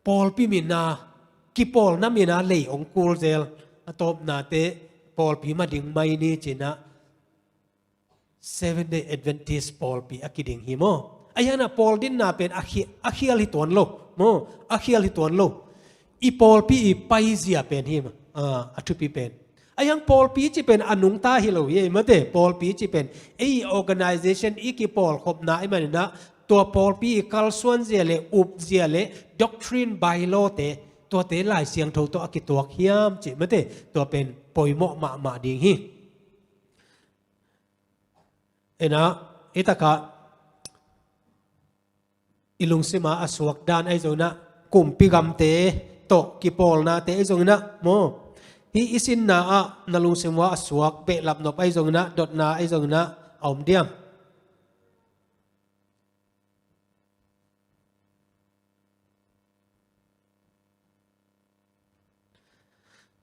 pawlpi mina, kipawlna mina lei hong kul zel, a tawpnate pawlpi ma ding mai ni cinah, Seventh Day Adventist pawlpi a kiding hi maw. A hianah pawl dinna pen a khi-, a khial hi tuan lo. Maw, a khial hi tuan lo. I pawlpi i paizia pen hi, a, a thupi pen. A hiang pawlpi ci pen a nungta hi lo hi, mate, pawlpi ci pen. Ei organization i kipawlkhopna i maninah, tua pawlpi i kalsuanzia le upzia le doctrine bylaw te, tuate Lai Siangtho tawh a kituak hiam ci, mate, tua pen poimawh mahmah ding hi. Inah, i takah, i lungsima a suak dan ahi zonginah, kumpi gamte tawh kipawlnate ahi zonginah, maw. Hih i sinna ah na lungsim ua a suak behlap nop ahi zonginah, dotna ahi zonginah, a om diam.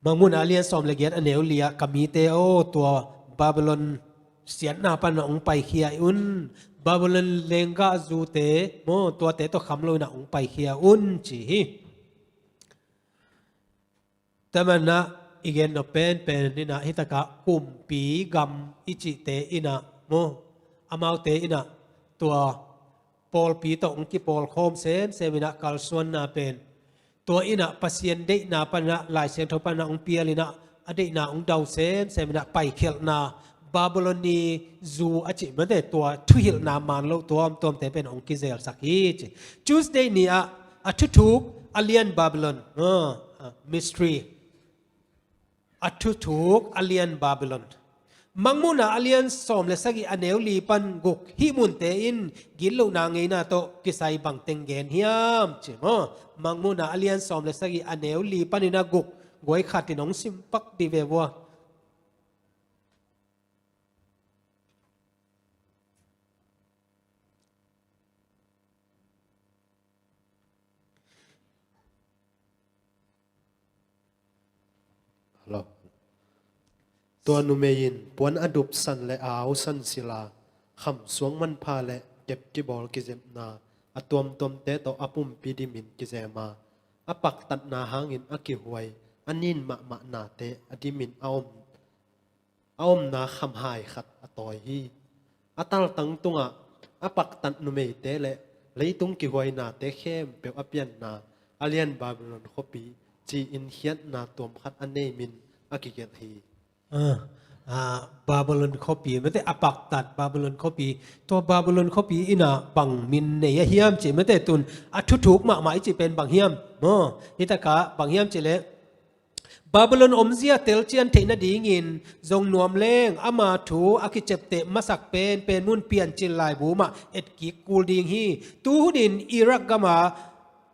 Mangmuhna a lian sawm le giat a neu li ah, ka mite aw, tua Babylon siatna pan a hong paikhia un, Babylon lenggah zute, maw, tuate tawh kham lo in a hong paikhia un, ci hi. Tua manah i gen nop penpen inah, hi takah kumpi gam i cihte inah, maw, amaute inah tua pawlpi tawh hong kipawlkhawm semsem inah kalsuanna pen, tua inah Pasian deihna paninah, Lai Siangtho paninah hong pial inah, a deihna hong dau semsem inah paikhelhna, Babylon i zu a cih mate, tua thuhilhna man loh tuamtuamte pen hong kizelsak hi ci. Tuesday ni ah, a thuthuk a lian Babylon, ah, ah, mystery. A thuthuk a lian Babylon. Mangmuhna a lian sawm le sagih a neu li pan guk, hih munte in gitlohna ngeina tawh kisai bangteng gen hiam ci maw. Mangmuhna a lian sawm le sagih a neu li panin a guk, guai khatin hong simpak dih ve vua. Hello. Tua numei in puan a dupsan le au san sila, kham suang manpha le kep kibawl kizepna, a tuamtuamte tawh a pumpi dimin kizema, a paktatna hangin a kihuai, a nin mahmahnate a dimin a om a omna khamhai khat a tawi hi. A taltang tungah a paktat numeite le leitung kihuainate khempeuh a pianna a lian Babylon khuapi ci-in khiatna tuam khat a nei min a kigelh hi. Ah, ah, Babylon khuapi, mate a paktat Babylon khuapi, tua Babylon khuapi inah bang min nei a hiam ci, mate tun a thuthuk mahmah i ci pen bang hiam? Maw, hi takah bang hiam ci leh Babylon omzia telcian theih nadingin zong nuam leng ama thu a kicepteh masak penpen mun Piancil laibu mah etkik kul ding hi. Tuhunin Iraq gama,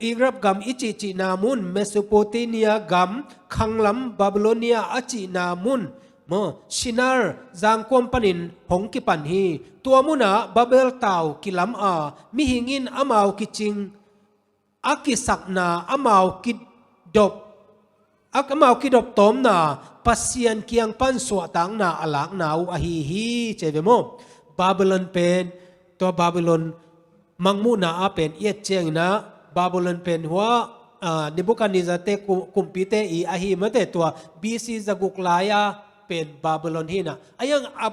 Iraq gam i cihcihna mun, Mesopotamia gam khanglam Babylonia a cihna mun, maw, Shinar zangkuam panin hong kipan hi. Tua munah Babel tau kilam a, mihing in amau kicing a kisakna, amau kidop, a, amau kidop tawmna, Pasian kiang pan suahtakna a lakna uh ahi hi, ci ve maw. Babylon pen, tua Babylon mangmuhna ah pen i et cianginah, Babylon pen hua, ah, Nebuchadnezzar te ku-, kumpite i ahi mate tua B C zaguk lai-a pen Babylon hinah. A hiang a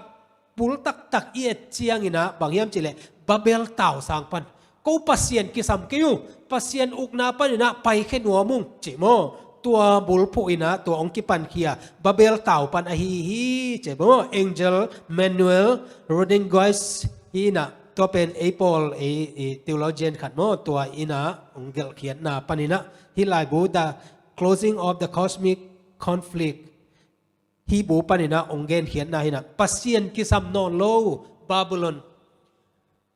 bul taktak i et cianginah bang hiam ci leh Babel tau sang pan. Ko Pasian kisam kei uh, Pasian ukna paninah paikhia nuam ung ci maw. Tua bulphuh inah tua hong kipankhia Babel tau pan ahi hi ci maw. Angel Manuel Rodriguez hinah, tua pen ei pawl ei, ei theologian khat maw, tua inah hong gelhkhiatna paninah hih laibu The Closing of the Cosmic Conflict hih bu paninah hong genkhiatna hinah, Pasian kisam nawn lo Babylon.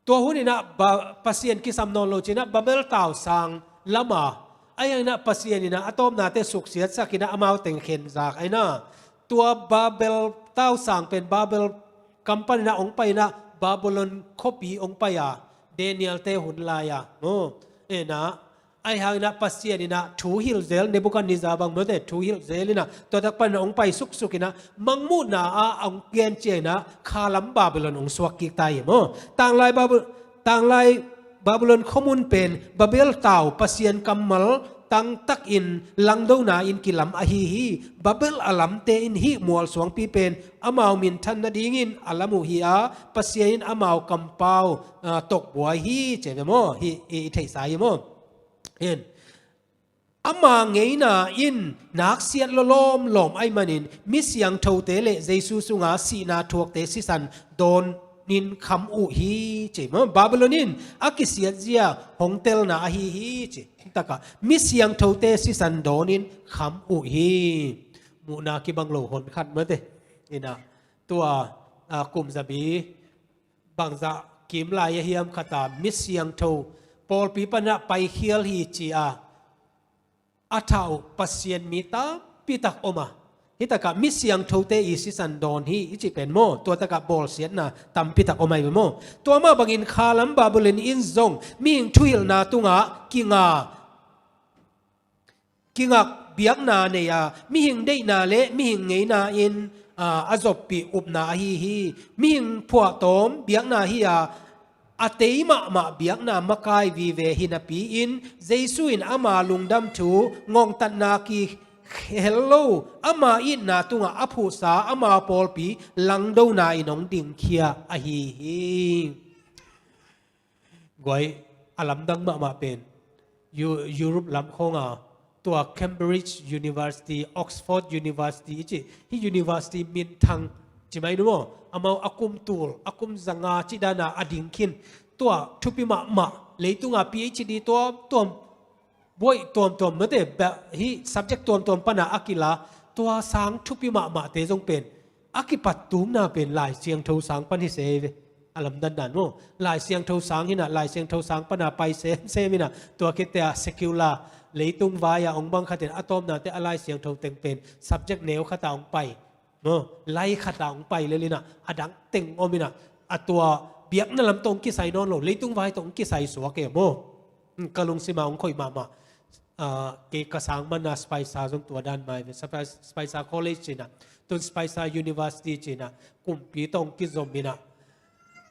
Tua huninah Ba-, Pasian kisam nawn lo cinah Babel tau sang lama, a hianginah Pasian inah a tawpnate suksiatsak inah amau teng khenzak ainah. Tua Babel tau sang pen Babel kam paninah hong pai inah Babylon khuapi hong pai a, Daniel te hun lai-a, no? Enah Ahi hanginah Pasian inah thu hilh zel, Nebuchadnezzar bang mawte thu hilh zel inah, tua tak paninah hong pai suksuk inah, mangmuhna ah hong gen cianginah, khalam Babylon hong suak kik ta hi maw. Tanglai Baby-, tanglai Babylon khuamun pen, Babel tau Pasian kammal tangtakin langdona in kilam ahi hi. Babel a lamte in hih mual suangpi pen, amau minthan nadingin a lam uh hi a, Pasian in amau kampau, ah, tokbuai hi, ci ve maw, hih i, i theihsa hi maw. Hin. Ama ngeina in naksiat lawlawm lawm ahih manin mi siangthote le Jesu sunga sihna thuakte sisan dawnin kham uh hi ci. Maw, Babylon in a kisiat zia hong telna ahi hi ci. Taka mi siangthote sisan dawnin kham uh hi. Muhna kibang lo hon khat mate. Ina tua, a, kum zabi bangzah kim lai a hiam khata mi siangtho pawlpi pana paikhial hi ci a a thah uh Pasian mi tampi tak om a. Hitakah mi siangthote i sisan dawn hi i cih pen maw, tua takah bawlsiatna tampi tak om ahi ve maw. Tua mah bangin khalam Babylon in zong mihing thuhilhna tungah kinga, kingak biakna nei a, mihing deihna le mihing ngeina in, aa, a zoppih upna ahi hi. Mihing phuahtawm biakna hi a, a tei mahmah biakna makai vive hi napi-in Jesu in ama lungdam thu ngongtatna kihel lo, ama itna tungah a phuhsa ama pawlpi langdona in hong dingkhia ahi hi. Guai, a lamdang mahmah pen Eu-, Europe lam khawnga tua Cambridge University, Oxford University i cih, hih university minthang ci mai nu maw? Amau a kum tul, a kum zanga cih dana a ding khin. Tua thupi mahmah, leitunga P H D tuamtuam, buaih tuamtuam mate, hih subject tuamtuam pana a kila, tua sang thupi mahmahte zong pen a kipat tungna pen Lai Siangtho sang pan hi se ve. A lamdandan maw? Lai Siangtho sang hi na, Lai Siangtho sang pana pai semsem hi na, tua khit teh a secular, leitung vai a hong bang khatin a tawpnate a Lai Siangtho teng pen subject neu khata hong pai. Maw? Lai khata hong pai lel hi na, a dang teng om hi na, a tua biakna lam tawh hong kisai nawn lo, leitung vai tawh hong kisai suak e maw? Hmm, ka lungsima hong khoih mahmah. Ah, kei ka sang mana Spicer zong tua dan mai ve. Spicer, Spicer College cihna, tun Spicer University cihna, kumpi tawh hong kizom hi na.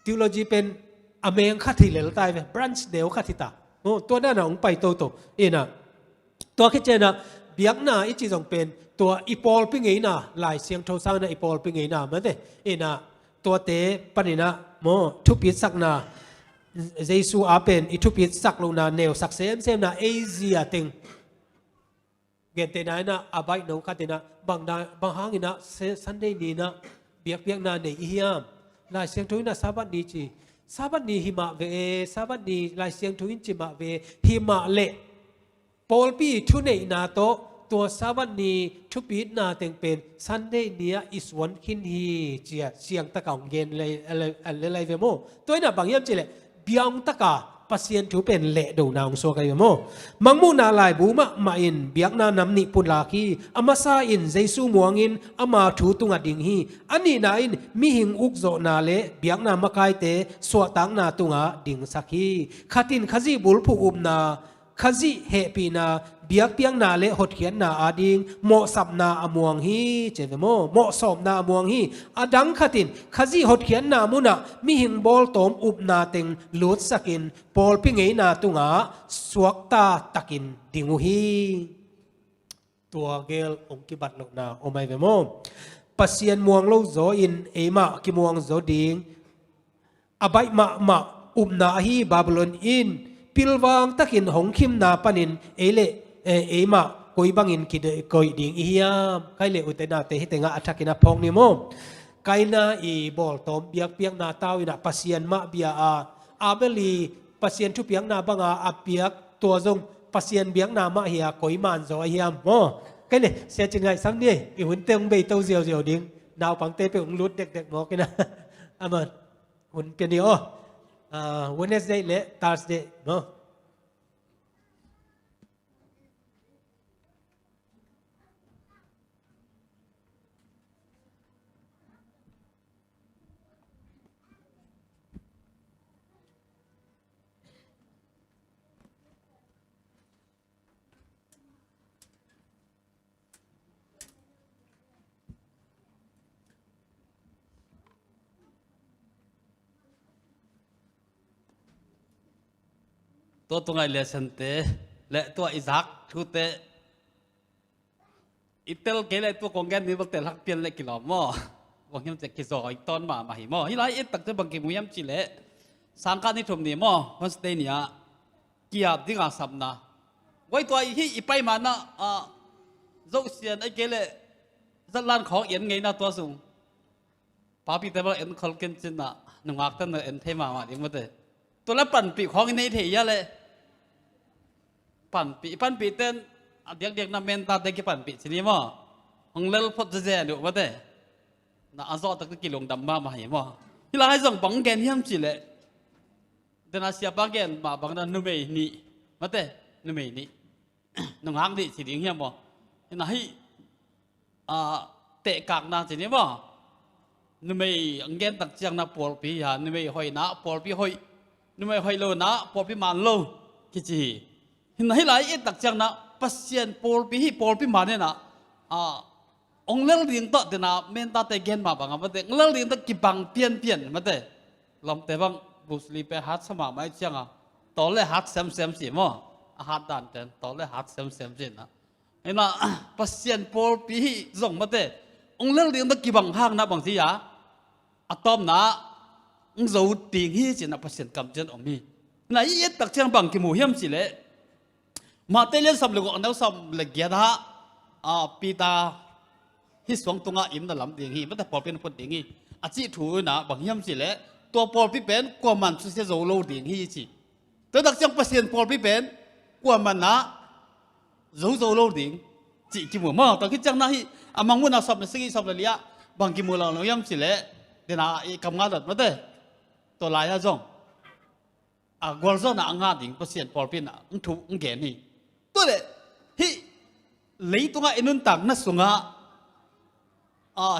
Theology pen a meng khat hi lel tai ve, branch neu khat hi ta. Oh, tua dana hong pai toto. Hi na. Tua khit ciangin biakna i cih zong pen, tua i pawlpi ngeina, Lai Siangtho sangin i pawlpi ngeina mate. Hi na. Tuate panin ah maw, thupitsakna, Jesu a pen i thupitsak lohna neusak semsemna, ei zia teng. Gentehna in ah, a baih no khat in ah, bang na, bang hangin ah, se-, Sunday ni in ah, biakpiakna nei i hiam? Lai Siangtho in ah Sabbath ni ci. Sabbath ni hi mah ve e, Sabbath ni Lai Siangtho in ci mah ve e, hi mah leh pawlpi thuneihna tawh tua Sabbath ni thupitna teng pen Sunday ni-ah i suan khin hi, ci-a siangtaka hong gen lai, lai, lai, lai ve maw? Tua in ah bang hiam cih leh biang taka Pasian thu pen lehdona hong suak ahi ve maw? Mangmuhna laibu mahmah in biakna nam nih pulak hi. A masa in Jesu muangin ama thu tungah ding hi. A nihna in mihing ukzawhna le biakna makaite suahtakna tungah dingsak hi. Khat in Khazih bulphuh upna, Khazih hehpihna, biakpiakna le hotkhiatna ading mawhsapna a muang hi, ci ve maw? Mawhsawpna a muang hi. A dang khat in Khazih hotkhiatna munah mihing bawltawm upna teng lutsakin pawlpi ngeina tungah suakta takin ding uh hi. Tua gel hong kibat lohna om ahi ve maw? Pasian muang lo zaw in eimah kimuang zaw ding a baih mahmah upna ahi Babylon in pilvang takin hong khimna panin ei le, eh, eimah koi bangin kide-, koih ding i hiam? Kei le ute naute, hih tengah a thakin a phawk ni maw? Kaina i bawltawm biakpiakna tau in ah Pasian mah bia a, Abel i Pasian thupiakna banga a piak tua zong Pasian biakna mah hi a, koi man zaw a hiam maw? Kei le Sia Cin ngaihsam ni, i hunte hong beito ziauziau ding, naupangte peuh hong lut dekdek mawk in ah. Amen. Hun pia ni aw. Ah, Wednesday le Thursday maw? Tua tungah i lessonte le tua i zak thute i tel kei le tua kong gen ni bel tel hak pian le kilawm maw? Bang hiam cih leh kizawi tawn mahmah hi maw? Hih lai i et takte bang kimu hiam cih leh Sangkah ni thum ni maw, Wednesday ni-ah kiap dinga sapna, Guai tua i hih i pai manah, ah, zohsian a kei leh zatlan khawng i en ngeina tua sung. Papite bang en khol ken cinah nungakte na en thei mahmah ding mate. Tua le panpih khawng i nei thei ia leh. Panpih, i panpih ten a diakdiakna mentate kipanpih cini maw. Hong lel phot zezen uh mate. Na a zawh takte kilungdam mahmah hi maw. Hih lai zong bang gen hiam cih leh. Dena siapa gen mah bangna numei nih. Mate, numei nih. Nungak nih ci ding hiam maw. Hina hih, ah, tehkakna ci ni maw. Numei ang gen tak ciangna pawlpi hi a, numei hoihna pawlpi hoih, numei hoih lona pawlpi man lo kici hi. Hina hih lai i et tak ciangna Pasian pawlpi hi, pawlpi man hina, ah, ong lel ding tawh dena mentate gen mah banga mate, ong lel ding tawh kibang pianpian mate. Lawmte bang Bruce Lee pen hat sa mahmah i cianga, tawl le hat semsem si maw. A hat dan ten tawl le hat semsem si na. Hina Pasian pawlpi hi zong mate, ong lel ding tawh kibang hakna bang si a, a tawpna ong zo ding hi cina Pasian kam cian om hi. Na i et tak ciang bang kimu hiam cih leh, Matthai lian sawm le guk, a neu sawm le giat ah, ah, Peter hih suang tungah im na lam ding hi, mate pawlpi na phut ding hi. A cih thu inah bang hiam cih leh, tua pawlpi pen kuaman susia zo lo ding hi ci. Tua tak ciang Pasian pawlpi pen kuaman ah zo zo lo ding cih kimu maw. Tua khit ciang na hih a mangmuhna sawm le sagih sawm le li ah bang kimu lo lo hiam cih leh, dena i kam nga dot mate. Tua lai-ah zong a gualzawhna a ngah ding Pasian pawlpi inah ong thu ong gen hi. Tua leh hih leitungah i nuntakna sungah, ah,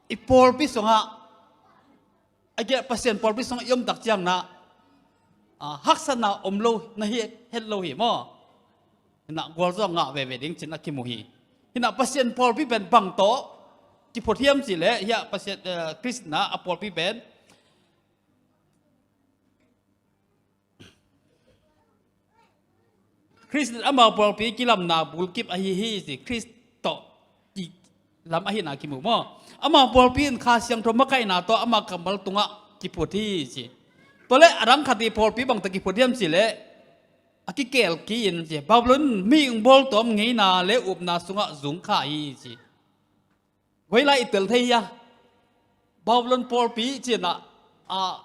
i pawlpi sungah, a giah Pasian pawlpi sungah i om tak ciangna, ah, haksatna om lo na hi het lo hi maw. Hina gualzawh ngah veve ding cina kimu hi. Hina Pasian pawlpi pen bang tawh kiphut hiam cih leh, hiah Pasian, eh, Khrist inah a pawlpi pen Khrist ama pawlpi kilamna bulkip ahi hi ci. Khrist tawh kilam ahina kimu maw. Ama pawlpi in Kha Siangtho makaihna tawh ama kammal tungah kiphut hi ci. Tua le a dang khat i pawlpi bang tawh kiphut hiam cih leh, a kikel ki in ci. Babylon mihing bawltawm ngeina le upna sungah zungkha hi ci. Guai lai i tel thei hi a. Babylon pawlpi cinah, ah,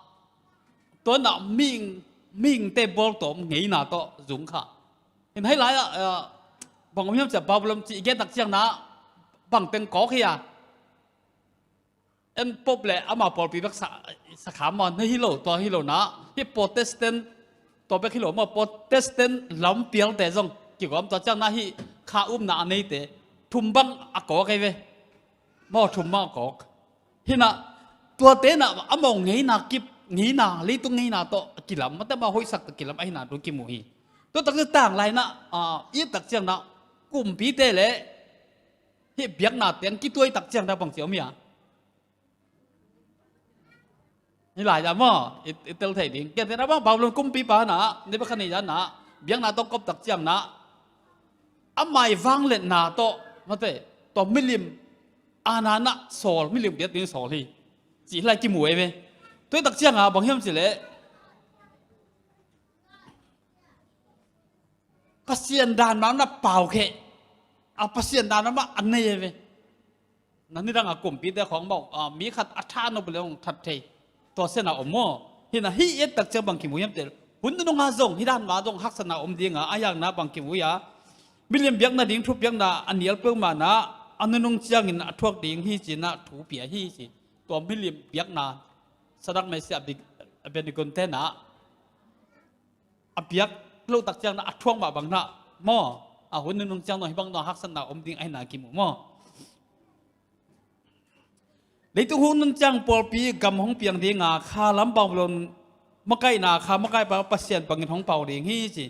tuanah mihing, mihingte bawltawm ngeina tawh zungkha. Hina hih lai-ah, ah, bang om hiam ciah Babylon ci i gen tak ciangna bang teng kawk hi a. En Pope le ama pawlpi bek sa, sakham maw, na hi lo, tua hi lo na, hih Protestant, tua bek hi lo maw, Protestant lam pialte zong kigawm tua ciangna hih kha upna a neite thum bang a kawk ei ve. Maw thum bang a kawk. Hina, tuate na amau ngeina kip, ngeina, leitung ngeina tawh kilam, mate amau hoihsak tawh kilam ahina tu kimu hi. Tua tak ciang tang lai na, ah, i tak ciangna, kumpite le hih biakna teng kituai tak ciangna bang ci om hi a. Hih lai-ah maw, i, i tel thei ding. Kian tena bang Babylon kumpipa na, Nebuchadnezzar na, biakna tawh kop tak ciangna, a mai vangliatna tawh, mate, tawh milim, ana na sawl, milim biat ding sawl hi. Ci hih lai kimu ei ve. Tua tak cianga bang hiam cih leh, Pasian dan mah na pau kheh. A Pasian dan mah a nei ve. Na nidang a kumpite khawng mah, a, mi khat a tha nop le hong that thei. Tua sena om maw. Hina hih i et tak ciang bang kimu hiam cih leh, hun nunung a zong hih dan mah zong haksatna om dinga, a hiangna bang kimu hi a. Milim biakna ding thupiakna a nial peuhmah na, a nunung ciangin a thuak ding hi cina thu pia hi ci. Tua milim biakna Sadrak, Mesak, Abed-, Abednego te na a biak loh tak ciangna a thuak mah bang na maw. A hun nunung ciang dong hih bang dong haksatna om ding ahina kimu maw. Leitung hun nunung ciang pawlpi gam hong piang dinga, kha lam Babylon makaihna, kha makaipa Pasian bangin hong pau ding hi ci.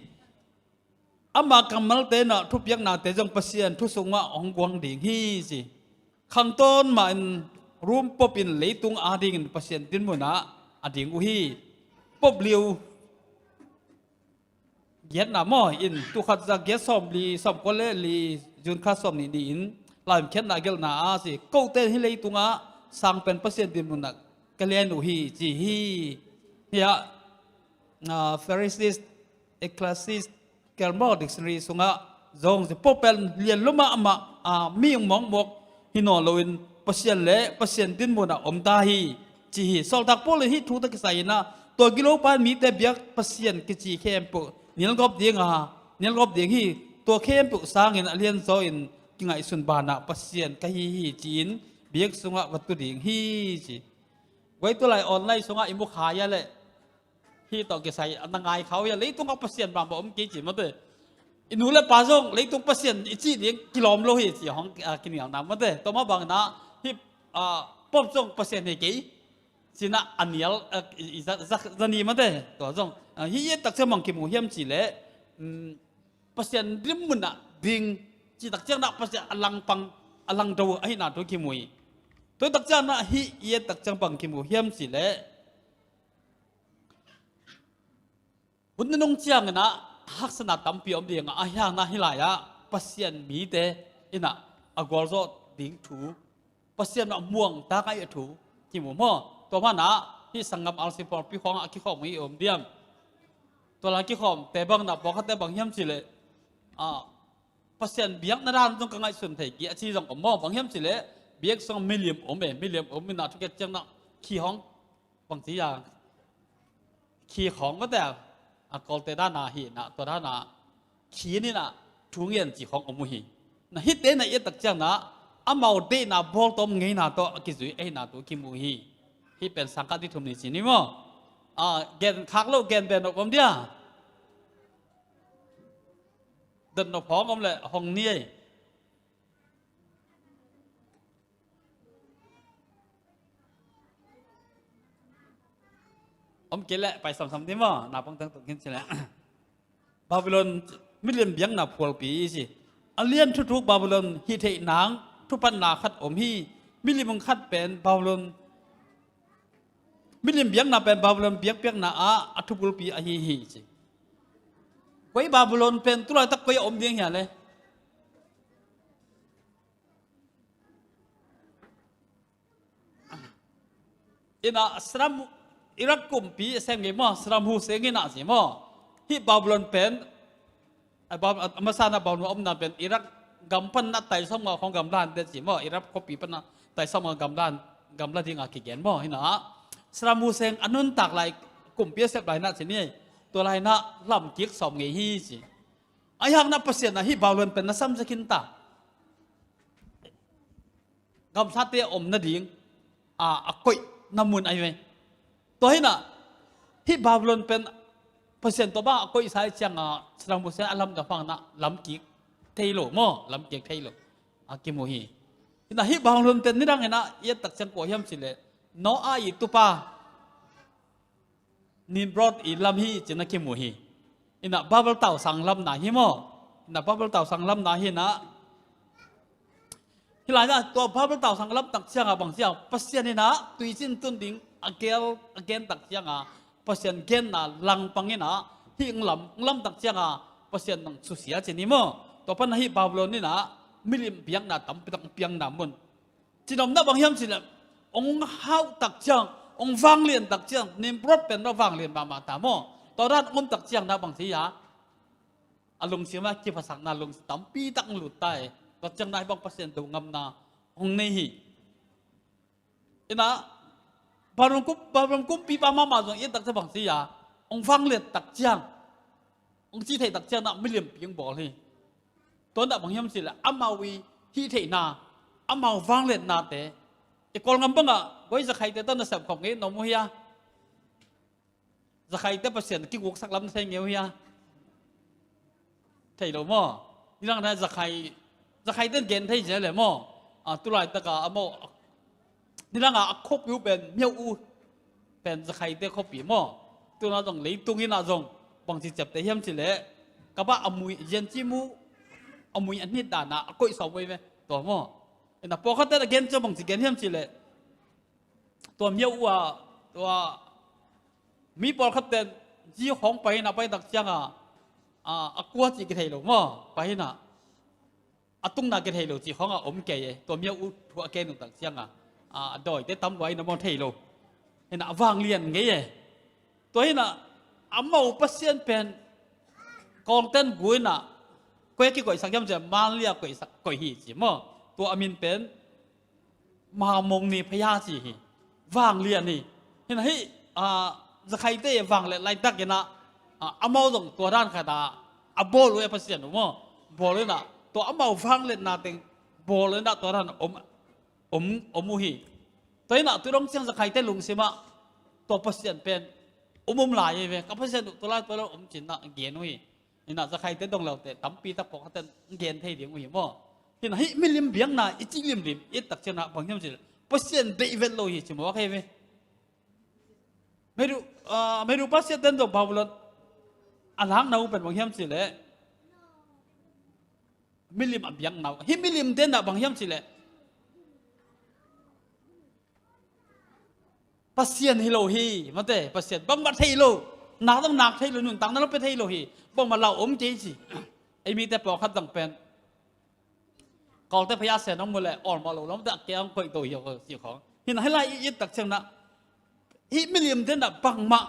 Ama kammalte na thupiaknate zong Pasian thu sungah hong guang ding hi ci. Khangtawn mahin Rome Pope in leitung adingin Pasian dinmunah a ding uh hi. Pope Leo giatna maw in, tul khat za giat sawm li, sawm kua le li, June kha sawm nih ni-in, laimkhiatna gelhna a ci. Kote in hih leitungah sangpen Pasian dinmunah ka lian uh hi ci hi. Hiah, ah, Pharisees, Ecclesiastes, Campbell Dictionary sungah zong si, Pope pen lian lua mahmah a, mi mawkmawk hi nawn loin Pasian le Pasian dinmun ah om ta hi, ci hi. Sawltak Paul in hih thu tawh kisai in ah, tua gilopa in mite biak pasian kici khempeuh nialgawp ding a, nialgawp ding hi. Tua khempeuh sangin a lianzaw in kingaihsun banah Pasian ka hi hi, ci-in biak sungah va tu ding hi, ci. Guai, tulai online sungah i mu kha ia leh, hih tawh kisai a na ngai kha uh ia, leitungah pasian bangbang om kei ci, mate. I nu le pa zong leitung pasian i cih ding kilawm lo hi, ci hong, a, kinialna, mate. Tua mah bangin ah hih, a, Pope zong pasian hi kei ci-in ah a nial, a, i, i za, za, zani, mate. Tua zong, a, hih i et tak ciang bang kimu hiam cih leh, um, Pasian dinmun ah ding cih tak ciang ah Pasian a langpang, a langdo ahihna thu kimu hi. Tua tak ciang ah hih i et tak ciang bang kimu hiam cih leh, hun nunung ciangin ah haksatna tampi om ding a, ahi hangin ah hih lai-ah Pasian mite in ah a gualzawh ding thu, Pasian mah muang ta ngai a thu kimu maw. Tua manin ah hih sanggam R C pawlpi khawng ah a kikhawm hi om diam? Tua lai kikhawmte bang in ah pawlkhatte bang hiam cih leh, a, Pasian biakna dan zong ka ngaihsun thei kei a ci zong om maw. Bang hiam cih leh biak sungah milim om e, milim om in ah thukhiat ciang ah khi hong, bang ci a, khi khawng, mate, a, Kawlte dan a hi in ah, tua dan a khi in ah thu ngen ci khawng om uh hi. Na hihte na i et tak ciang ah amau deihna bawltawm ngeina tawh a kizui ahihna thu kimu hi. Hih pen sang khat ni thum ni ci ni maw. A, gen khak lo, gen beh nop om dia? Dot nop hong om leh hong ni ei. Om kei leh pai samsam ding maw, naupang teng tung khin ci leh. Babylon milim biakna phualpi i ci. A lian thuthuk Babylon hih theih nang thupatna khat om hi. Milim khat pen Babylon, milim biakna pen Babylon biakpiakna ah a thubulpi ahi hi, ci. Koi Babylon pen tulaitak koi a om ding hia le? In ah Saddam, Iraq kumpi a sem ngei maw, Saddam Hussein in ah ci maw. Hih Babylon pen, a, Bab-, a masa in ah Babylon a omna pen Iraq gam pan in ah taisawmnga khawng gamla in teh ci maw. Iraq khuapi pan in ah taisawmnga gamla, gamla ding a kigen maw. Hi in ah Saddam Hussein a nuntak lai, kumpi a sep lai in ah ci ni. Tua lai in ah lamkik sawm ngei hi, ci. Ahi hangin ah Pasian in ah hih Babylon pen na samsia khin ta, gamsate a om nading a, a koihna mun ahi ve. Tua hi in ah hih Babylon pen Pasian tawh bang a koihsa ahih ciangin ah Saddam Hussein a lamdang hangin ah lamkik thei lo maw, lamkik thei lo a kimu hi. Hi in ah hih Babylon pen nidang in ah i et tak ciang kua hiam cih leh, Noah i tupa Nimrod i lam hi, ci-in a kimu hi. In ah Babel tausang lamna hi maw. In ah Babel tausang lamna hi in ah, hih lai in ah tua Babel tausang lam tak ciangin ah bang ci a, Pasian in ah tuicin tun ding a gel, a gen tak ciangin ah, Pasian genna langpang in ah hih lam, lam tak ciangin ah Pasian nang susia ci ni maw. Tua pan ah hih Babylon in ah milim biakna tampi tak piakna mun. Cihnopna bang hiam cih leh, hong hau tak ciang, hong vanglian tak ciang, Nimrod pen vanglian mahmah ta maw. Tua dan hong om tak ciang in ah bang ci a, a lungsim ah kiphatsakna lungsim tampi tak hong lut ta e. Tua ciang in ah hih bang Pasian do ngamna hong nei hi. In ah Babylon kum, Babylon kumpipa mahmah zong i et tak ciang bang ci a, hong vanglian tak ciang, hong ci thei tak ciang in ah milimpi hong bawl hi. Tua in ah bang hiam cih leh amau i hih theihna, amau vangliatnate, i Kawlgam bangah, guai, zakhaite tawh na sep khop ngei na om uh hia? Zakhaite Pasian kiguksak lam na thei ngei uh hia? Thei lo maw. Nidang in ah zakhai, zakhaite gen thei zel leh maw. A, tulaitak a amau, nidang a a khuapi uh pen Myo-u pen zakhaite khuapi maw. Tu-in ah zong leitung in ah zong bangci ciapteh hiam cih leh, ka bah a mui, zian ci mu, a mui a hnit dan ah a koih sawm uh hi ve, tua maw. In ah pawlkhatte in ah gen ciang bangci gen hiam cih leh, tua Myo-u a, tua mi pawlkhatte in zi khawng pai in ah, pai tak ciangin ah, a, a kua cih kithei lo maw, pai in ah a tungna kithei lo cih khawng a om kei e. Tua Myo-u thu a gen uh tak ciangin ah, a, a dawite tam lua in ah maw, thei lo. Hi in ah a vanglian ngei e. Tua hi in ah amau Pasian pen Kawngten gu inah koi a kikoihsak hiam cih leh Manlia koihsak, koih hi ci maw. Tua a min pen Mamong ni phaya ci hi. Vanglian hi. Hinah hih, ah, Zakhaite vanglet laitak inah, ah, amau zong tua dan khat ah a bawl uh e, Pasian uh maw. Bawl inah tua amau vangletna teng bawl inah tua dan om, om, om uh hi. Tua inah tu dong ciang Zakhaite lungsimah tua Pasian pen um um lai hi ve. Ka Pasian uh tua lai tua lai om ci-inah gen uh hi. Hinah Zakhaite dong leute tampi tak pawlkhatte gen thei ding uh hi maw. Hinah hih milim biakna i cih limlim i et tak ciangah bang hiam cih leh Pasian deih vet lo hi ci mawk hi ve. Medu, ah, Medu Persia ten zong Babylon a lakna uh pen bang hiam cih leh milim a biakna uh. Hih milim tenah bang hiam cih leh Pasian hi lo hi, mate, Pasian bangmah thei lo, nak dong nak thei lo, nuntakna lo pia thei lo hi, bangmah lau om kei ci. Ei mite pawlkhat zong pen Kawlte phaya sen hong mu leh awlmawh lo lam te a ke hong koih to hi ko ci khawng. Hinah hih lai i et tak ciangah hih milim tenah bangmah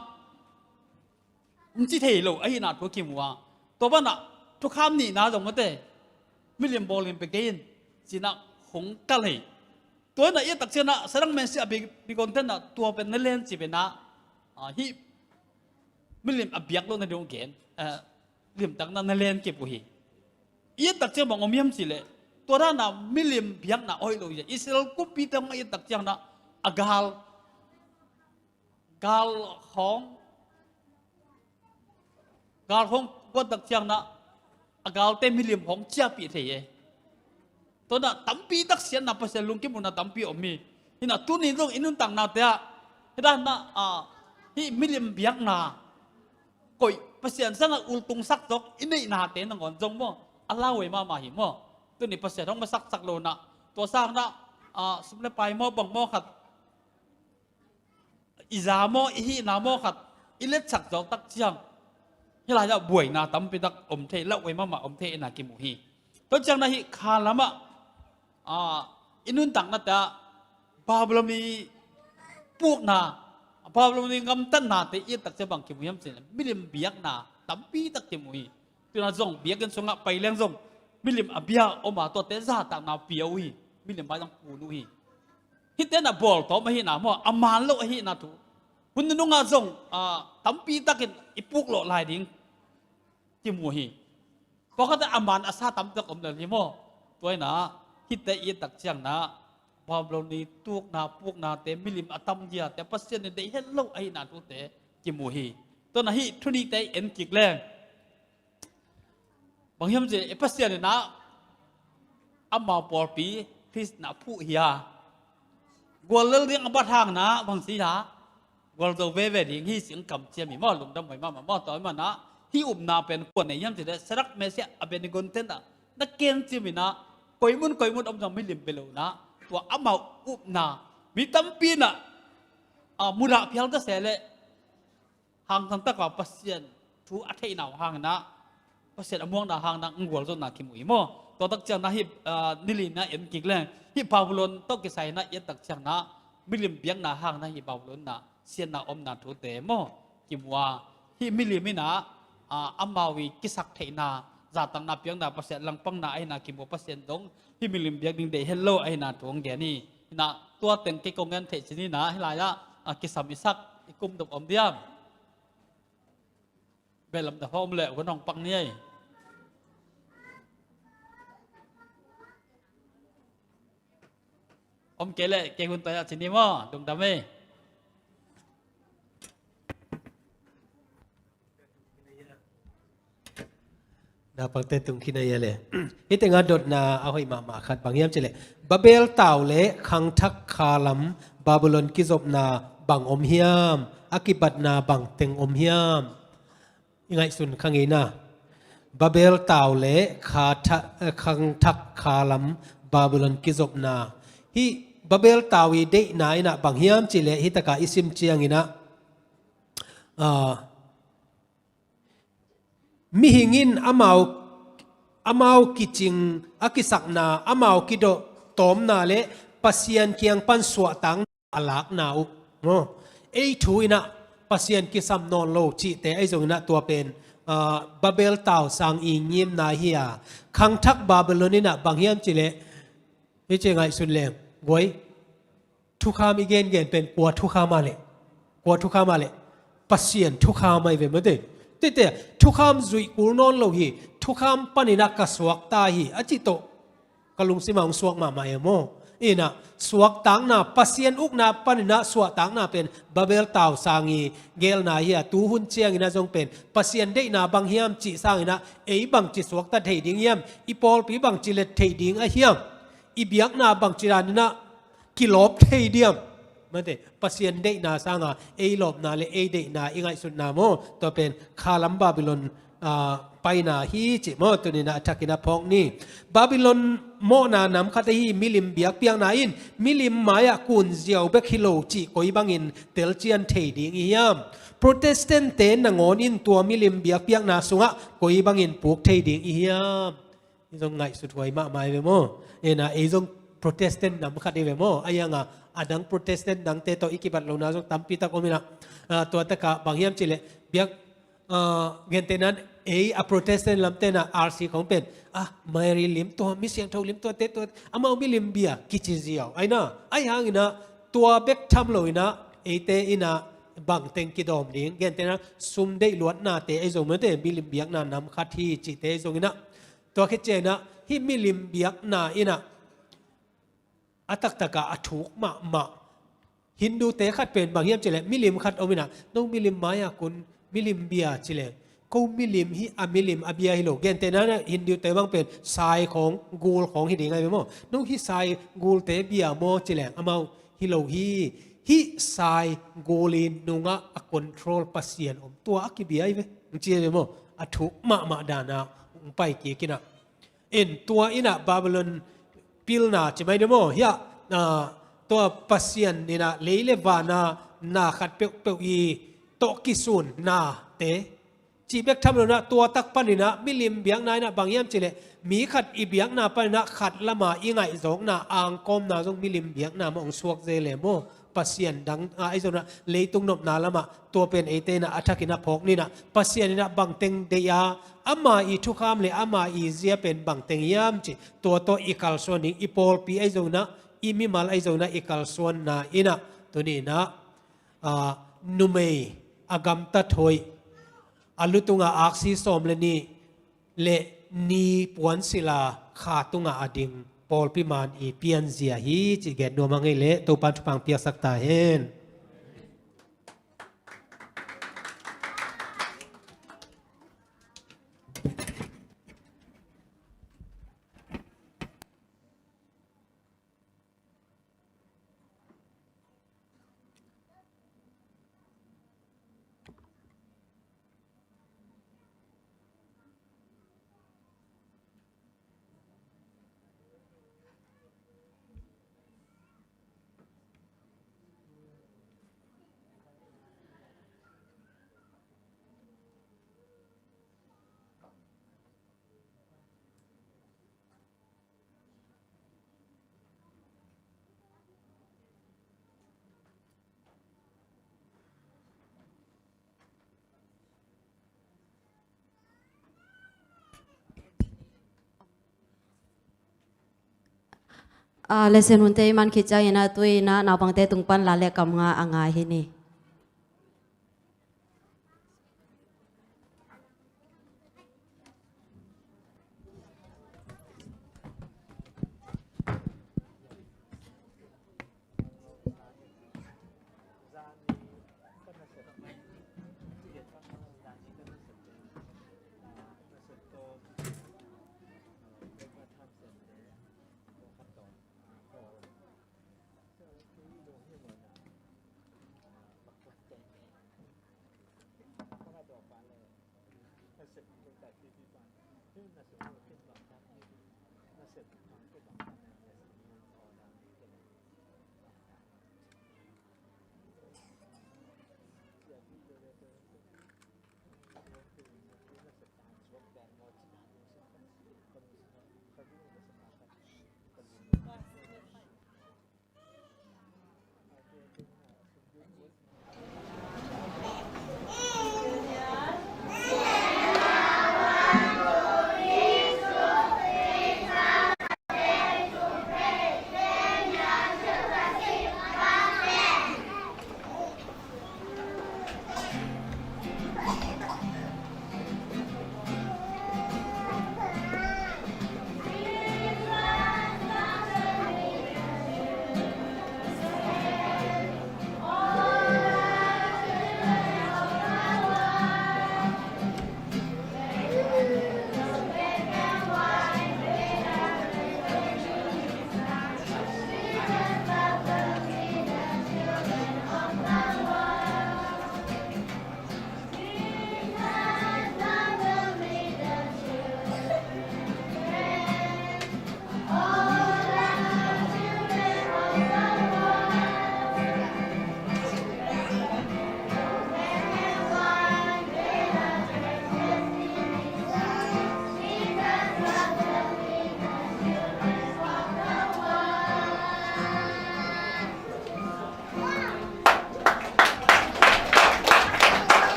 hong ci thei lo ahihna thu kimu a. Tua banah thukham nihna zong mate, milim bawlin pia kei in ci-inah hong kal hi. Tua inah i et tak ciangah Sadrak, Mesak, Abednego tenah tua pen na len ci-in ah, ah, hih milim a biak lohna ding hong gen, eh, limtakna na len kip uh hi. I et tak ciang bang om hiam cih leh tua dan a milim biakna a hoih lo hi. Israel kumpite hong i et tak ciangah a gal, gal khawng, gal khawng guat tak ciangah a galte milim khawng ciahpih thei e. Tua inah tampi tak siatna, Pasian lungkim lohna tampi om hi. Hinah tuni zong i nuntaknate ah hih dan ah, ah, hih milim biakna koih, Pasian sangah ultungsak zawk i neihnate nangawn zong maw, a lauhuai mahmah hi maw. Tuni Pasian hong masaksak lo inah tua sangah, ah, sum le pai maw bang maw khat i za maw, i hihna maw khat i letsak zawk tak ciang hih lai-ah buaina tampi tak om thei, lauhuai mahmah om thei ahihna kimu hi. Tua ciangah hih kha lamah, ah, i nuntaknate ah Babylon i pukna, Babylon i gamtatnate i et tak ciang bang kimu hiam cih leh milim biakna tampi tak kimu hi. Tua inah zong biakinn sungah pai leng zong milim a bia om a, tuate zahtakna pia uh hi. Milim bai zong kun uh hi. Hih tenah bawltawm ahihna maw, a man loh ahihna thu hun nunungah zong, ah, tampi takin i puk lawh lai ding kimu hi. Pawlkhatte a man a sa tampi tak om lel hi maw. Tua inah hihte i et tak ciangah Babylon i tukna puknate, milim a tam giate, Pasian in deih het lo ahihna thute kimu hi. Tua inah hih thu nihte i en kik leng bang hiam cih leh Pasian inah amau pawlpi Khrist inah phuh hi a, guallel ding a bat hangin ah bang ci a, gualzo veve ding hi ci-in kamciam hi maw, lungdam huai mahmah maw. Tua ahih manin ah hih upna pen kua nei hiam cih leh Sadrak, Mesak, Abednego tenah na kencim inah koi mun koi mun om zong milim bia lo inah tua amau upna mi tampi inah, ah, mudah phial ka se leh hangsan taka Pasian thu a theihna uh hangin ah Pasian a muakna hangin ah gualzawhna kimu hi maw. Tua tak ciangah hih, ah, nilina en kik leng hih Babylon tawh kisai inah i et tak ciangah milim biakna hangin ah hih Babylon inah siatna omna thute maw kimu a, hih milim inah, ah, amau i kisak theihna, zahtakna piakna, Pasian langpangna ahihna kimu. Pasian zong hih milim biak ding deih het lo ahihna thu hong gen hi. Inah tua teng kei kong gen theih cih inah hih lai-ah, ah, kisam i sak i kum dop om diam? Belam na hawm leh hun hong pak ni ei. Om kei leh kei hun tai-ah ci ni maw, lungdam ei. Naupangte tung khin a hia le. Hih tengah dotna a hoih mahmah khat bang hiam cih leh Babel tau le khangthak kha lam Babylon kizopna bang om hiam? A kibatna bang teng om hiam? I ngaihsun kha ngei na. Babel tau le kha tha-, eh, khangthak kha lam Babylon kizopna. Hih Babel tau i deihna inah bang hiam cih leh hih takah i sim ciangin ah, ah, mihing in amau, amau kicing a kisakna, amau kidawh tawmna le Pasian kiang pan suahtakna a lakna uh maw. Ei thu inah Pasian kisam nawn lo cihte ahi zongin ah tua pen ah, Babel tausang i ngimna hi a, khangthak Babylon in ah bang hiam cih leh, hi ci ngaihsun leng guai, thukham i gengen pen kua thukham a leh, kua thukham a leh, Pasian thukham ahi ve mate. Tete thukham zuih kul nawn lo hi, thukham panin ah ka suakta hi a cih tawh ka lungsim ah hong suak mahmah e maw. In ah suahtakna, Pasian ukna panin ah suahtakna pen Babel tausang i gelna hi a, tuhun ciangin ah zong pen Pasian deihna bang hiam cih sangin ah ei bangci suakta thei ding hiam, i pawlpi bangci let thei ding a hiam, i biakna bangci danin ah kilawp thei diam? Mate, Pasian deihna sanga ei lawpna le ei deihna i ngaihsutna maw, tua pen khalam Babylon, ah, paina hi cih maw, tuni-in ah a thakin ah phawk ni. Babylon mawhna nam khat ahi milim biakpiakna in milim mai-ah kun ziau bek hi lo cih koi bangin telcian thei ding i hiam? Protestant-te nangawn in tua milim biakpiakna sungah koi bangin puk thei ding i hiam? I zong ngaihsut huai mahmah i ve maw. Ena, ei zong Protestant nam khat i ve maw. A ianga, a dang Protestant dangte tawh i kibat lohna zong tampi tak om ina. Ah, tua taka bang hiam cih leh, biak, ah, gentehna-in ei a Protestant lamte na R C khong pen, ah, Mary lim tua, mi siangtho lim tuate tua, amau milim bia kici ziau. Aina, ahi hangina, tua bek tham lo ina, eite ina bangteng kidawm ding. Gentehna, sum deih luatnate, ei zong mate, milim biakna nam khat hi cihte ei zong ina. Tua khit ciangin ah, hih milim biakna in ah, a taktaka a thuk mahmah. Hindute khat pen bang hiam cih leh, milim khat om in ah, no milim mai-a kun, milim bia ci leng. Ko milim hi a milim a bia hi lo. Gentehna in ah Hindute bang pen, sai khawng, gul khawng hi ding ahi ve maw. No hih sai gulte bia maw ci leng, amau hi lo hi. Hih sai gul i nungah a control Pasian om. Tua a kibia ahi ve. Ci ahi ve maw. A thuk mahmah dana, hong pai kik in ah. In tua in ah Babylon pilna ci mai ni maw. Hiah, ah, tua Pasian in ah lei le vana na khat peuhpeuh i tawh kisun nate. Cih bek tham lo in ah tua tak panin ah milim biakna in ah bang hiam cih leh mi khat i biakna panin ah khat lama i ngaihzawkna angkawmna zong milim biakna mah hong suak zel e maw. Pasian dang, ah, ahi zongin ah leitung nopna lamah tua pen eite in ah a thakin ah phawk ni in ah, Pasian in ah bangteng deih a, ama i thukham le ama i zia pen bangteng hiam cih tua tawh i kalsuan ding, i pawlpi ahi zongin ah, i mimal ahi zongin ah i kalsuanna in ah, tuni in ah, ah, numei a gamtat hoih, a lu tunga aksi sawm le nih le ni puan sila kha tunga a ding pawlpi man i pianzia hi cih gen nuam a ngei leh Topan thupha piaksak ta hen. Ah, lesson hunte i man khit ciangin ah tuni in ah naupangte tung pan la le kam nga a ngai hi ni.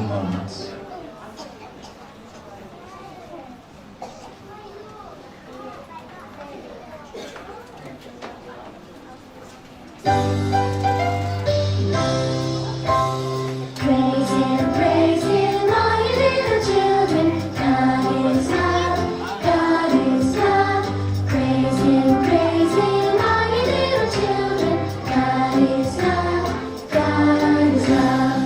moments. Praise Him, praise Him, all you little children. God is love, God is love. Praise Him, praise Him, all you little children. God is love, God is love.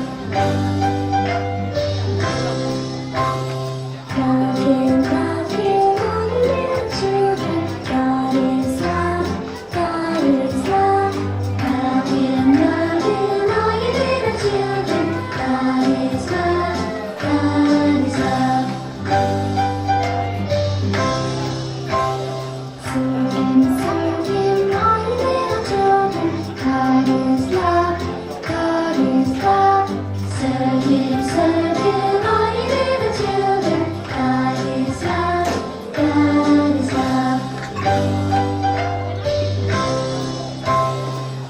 Love Him, love Him, all you little children. God is love, God is love. Love Him, love Him, all you little children. God is love, God is love. Serve Him, serve Him, all you little children. God is love, God is love. Serve Him, serve Him, all you little children. God is love, God is love.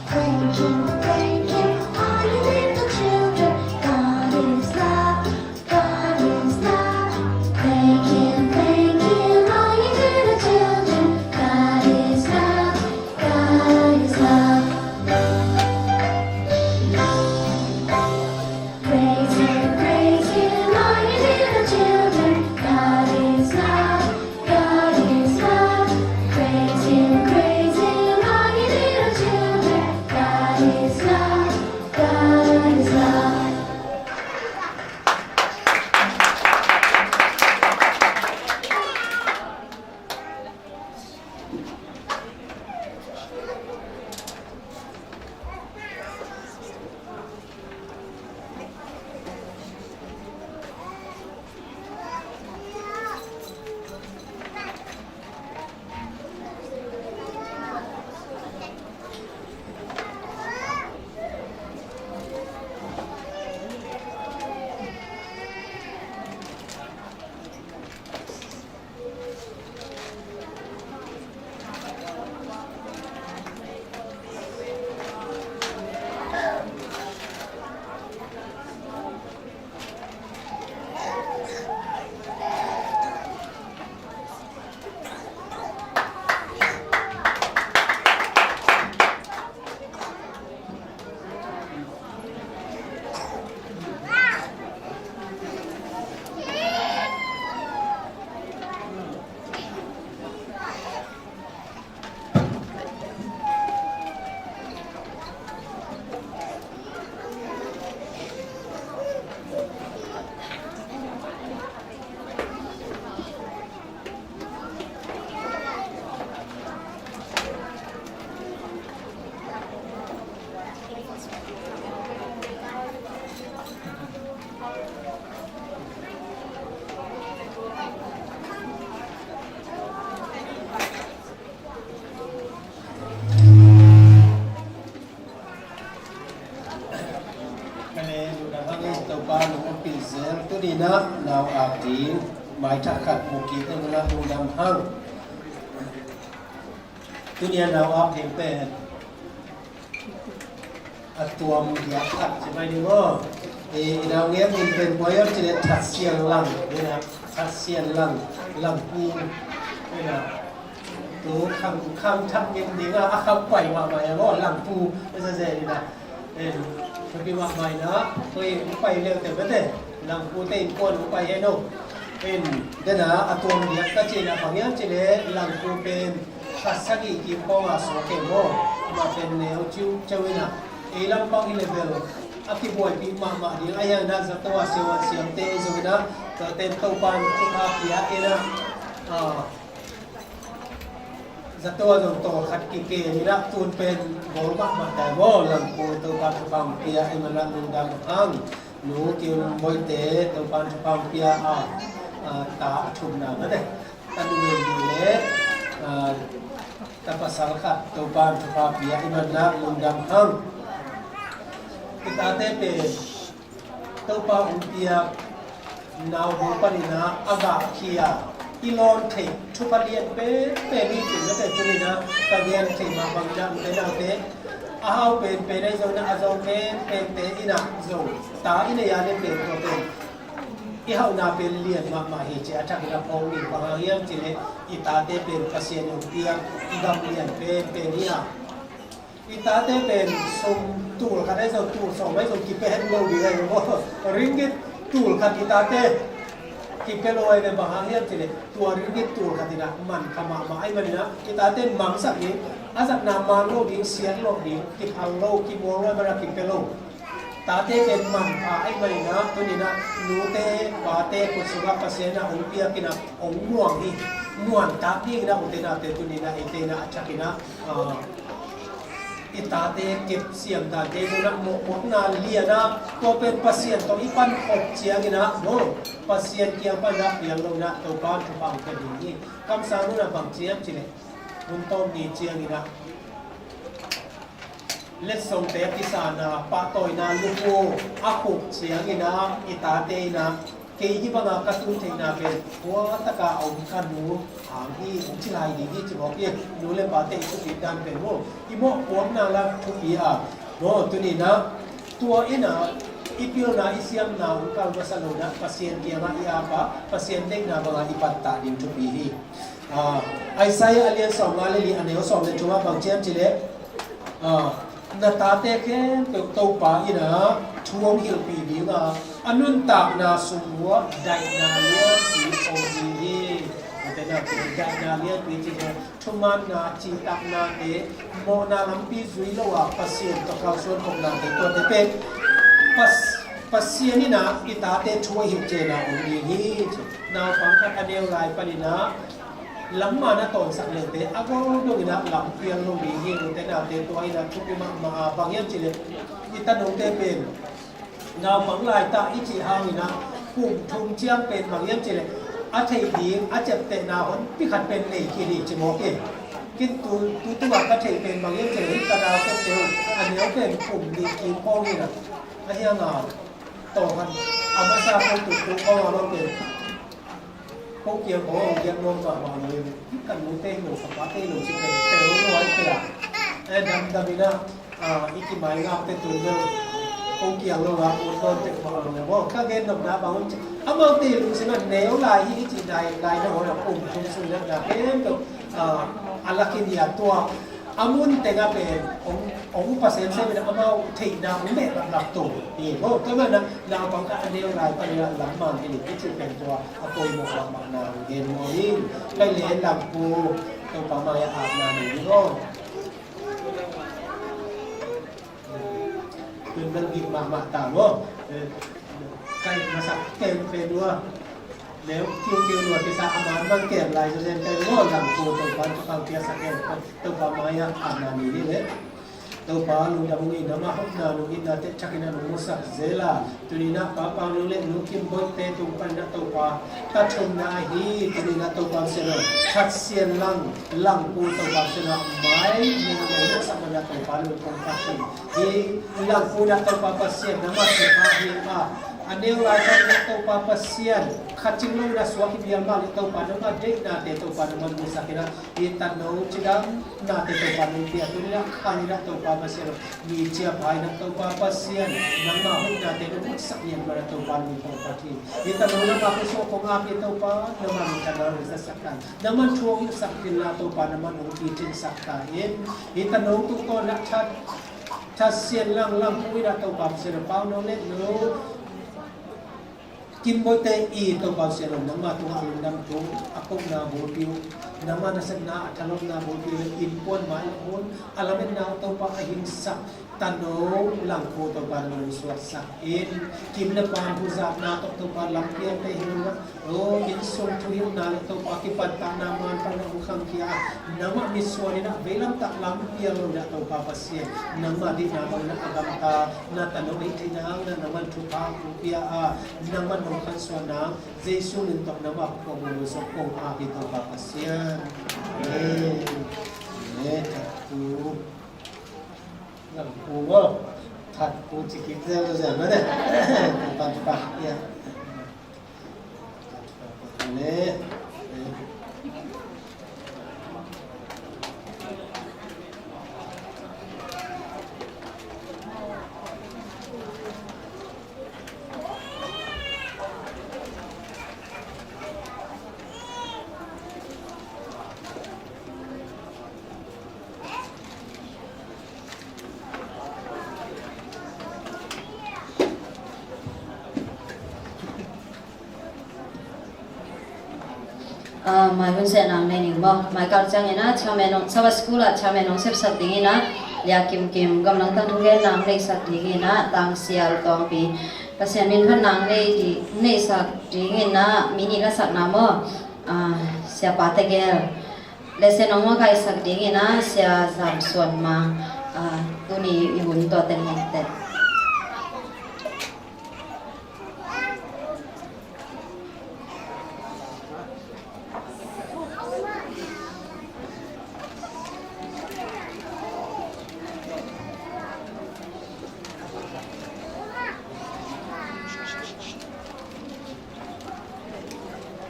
Thank Him, thank Him, all you little children. God is love, God is love. Thank Him, thank Him, all you little children. God is love, God is love. Praise Him, praise Him, all you little children. God is love, God is love. Praise Him, praise Him, all you little children. God is love, God is love. Ka le lungdam hang ei, Topa nong ompih zel. Tuni-in ah nau ap ding maithak khat mu kik ing, lungdam hang. Tuni-in ah nau ap ding pen a tuam diak khat ci mai ni maw. I, i nau ngek min pen bang hiam cih leh That Sian Lang, ni na, That Sian Lang, Langpu, ni na. Tu khang, khang thak ngim ding a, a khang pai mahmah a maw, Langpu, ni sa se ni na. En, thupi mahmah na, oi, pai leu te bete, Langpu te innkuan pai hen aw. En, den a, a tuam diak ka cih na bang hiam cih leh, Langpu pen khat sagih kim khawng a suak kei maw. Amah pen neu ciuciau in ah, ei lampang hi leh bel a kibuaipih mahmah ding a, hi hang in ah zato a siavuan siamte zong in ah, tuate Topa'n thupha pia in ah, ah, zato a zong tawlkhat kikem in ah, tun pen bawl mahmah ta maw. Langpu Topa'n thupha pia ahih manin lungdam hang. Nu Kim Boite Topa'n thupha pia a, ah, ta a thumna mah te. Tanu nih le, ah, ta pasal khat Topa'n thupha pia ahih manin lungdam hang. I tate pen Topa hong piak nau bu panin ah a gahkhia, i lawn theih thupha lian penpen hi cih mate. Tuni-in ah ka gen theih mah bangin ah, ute naute, A hau penpen ahi zongin ah, a zo penpente in ah zong ta i neih a leh pen tua pen i hauhna pen lian mahmah hi ci a, a thakin ah phawk ni. Bang hang hiam cih leh i tate pen Pasian in hong piak gam lian penpen hi a, i tate pen sum tul khat ahi zong, tul sawm ahi zong kipia het lo ding ahi zong, ringgit tul khat i tate kipia lo ahi ve. Bang hang hiam cih leh tua ringgit tul khat in ah man kha mahmah ahih manin ah, i tate in mangsak ding, a zatna man lo ding, siat lo ding, kiphal lo, kimuang lo ahih manin ah kipia lo. Tate pen manpha ahih manin ah, tuni in ah nute pate khut sungah Pasian in ah hong piak in ah hong muang hi. Muan tak ding in ah, ute naute, tuni in ah eite in ah a thakin ah, ah, i tate kep siam dante in ah mawhmuakna lian ah, tua pen Pasian tawh i pan khop ciangin ah, no, Pasian kiang pan ah piang lo in ah Topa thupha hong pia ding hi. Kamsang hun ah bang ci hiam cih leh, hun tawm ni ciangin ah letsongte a kisana, pahtawina lupu a khuk ciangin ah, i tate in ah, kei hih banga ka tun theihna pen khuatak a a om ka nu hang hi, hong ci lai ding hi ci mawk hi. Nu le pate i thupi dan pen maw, i mawhpuakna la thupi a, maw, tuni in ah tua in ah i pilna i siamna hong kal masa lo in ah Pasian kiangah i ap a, Pasian deihna banga i pattah ding thupi hi. Ah, Isaiah a lian sawmnga le li, a neu sawm le thum ah bang ci hiam cih leh, ah, na tate khempeuh Topa in ah thu hong hilhpih ding a, a nuntakna sung uah daihna lianpi om ding hi. Ute naute, daihna lianpi cih leh thumanna, cihtaknate, mawhna lampi zui lo a Pasian tawh kalsuan khopnate, tuate pen Pas-, Pasian in ah i tate thu a hilh ciangin ah om ding hi ci. Naupang khat a neu lai panin ah lamman a tawnsak lente a gol dongin ah lam pial lo ding hi. Ute naute, tua in ah thupi mahmah a, bang hiam cih leh i tanote pen naupang laitah i cih hangin ah kum thum ciang pen bang hiam cih leh a theih ding a ciaptehna honpi khat pen nei khin hi ci mawk hi. Ken tu, tu tungah ka theih pen bang hiam cih leh hih ka nau kepte uh a neu pen kum nih kim khawng hi in ah, a hiang a, tawh khat a masa ko tu tu khawng a bang pen ko kiang ko hong giak nuam mahmah lo in, hih ka nute hi lo, ka pate hi lo ci pen tel nuai pen a, eh, damdam in ah, ah, i kimaingakte tun bel ko kiang lo ah ut nawn tek mah lo le maw. Ka gen nopna bang un ci, amaute lungsim ah neu lai hi i cih lai, lai na hon ah kum thum sung na, na khempeuh, ah, a la khin hi a, tua a mun teng ah pen hong, hong upa semsem in ah amau theihna hong beh laplap to hi maw. Tua manin ah naupang khat a neu lai panin ah lamman hilh in i cih pen tua a poimawh mahmahna hong gen nuam ing. Kei le Langpu, Topa mai-ah apna nei ding aw. Tun bel gik mahmah ta maw. Eh, kai masak kem pen ua. Neu kiukiu lua kisa a man man kem lai zaw zen kai maw. Langpu, Topa thupha piaksak kem. Topa mai-ah apna nei ding leh. Topa lungdam ung ei, nangmah hopna nong itnate thakin ah nong musak zel a, tuni-in ah Pa Pau Nung le Nu Kim Boite tung panin ah Topa ka thumna ahi. Tuni-in ah Topa Pasian aw, That Sian Lang, Langpu Topa Pasian aw, mai nong musak manin ah Topa nong kong phat hi. Hi Langpu in ah Topa Pasian nangmah thupha hi a, a neu lai panin ah Topa Pasian khat cing lo in ah suak hi bial mah leh Topa nangmah deihnate Topa nangmah musak in ah, hi tano cidam nate Topa nong pia, tuni-in ah khang in ah Topa Pasian aw, mi ciapha in ah Topa Pasian, nangmah hoihnate nong musak lian manin ah Topa nong phat hi. Hi tano nangmah khuasuah kong ap hi Topa, nangmah minthanna hong zatsak ta in, nangmah thu hong hilhsak inla Topa, nangmah hong picinsak ta in. Hi tano tungtawn in ah That, That Sian Lang, Langpu in ah Topa Pasian aw, Pau Nung le Nu Kim Boite i Topa Pasian aw, nangmah tungah a lungdam tung, a kohna bulpi uh, nangmah nasepna a thalawpna bulpi uh, innkuan mai uh, a lametna uh Topa a hingsak tano Langpu Topa nangmah hong suaksak in, kim le pam huzapna tawh Topa lampialte hi lo in ah, aw, innsung thuhilhna le Topa kipattahna manphatna hong khangkhia a, nangmah mitsuan in ah veilam tah lampial lo in ah Topa Pasian, nangmah deihna bangin ah a gamta na tano ahih theih nang nangmah thupha hong pia a, nangmah nong khansuah nang, Jesu min tawh nangmah kong lungsim kong ap hi Topa Pasian. Amen. Amen. That Pu. Langpu maw. That Pu ci kik zel zel mah ne. Topa, Topa. Ya. Amen. Ah, mai hun seh nang nei ning maw. Mai kal ciangin ah chairman hong, Sabbath School ah chairman hong sepsak dingin ah, Lia Kim Kim, gamlang tang thugen nang neihsak dingin ah, Tang Sial Tawngpi, Pasian min phat nang nei di, neihsak dingin ah, mi nih la sakna maw. Ah, Sia Pa Tegel, lesson hong makaihsak dingin ah, Sia Zam Suan Mang, ah, tuni i hun tua teng hi teh.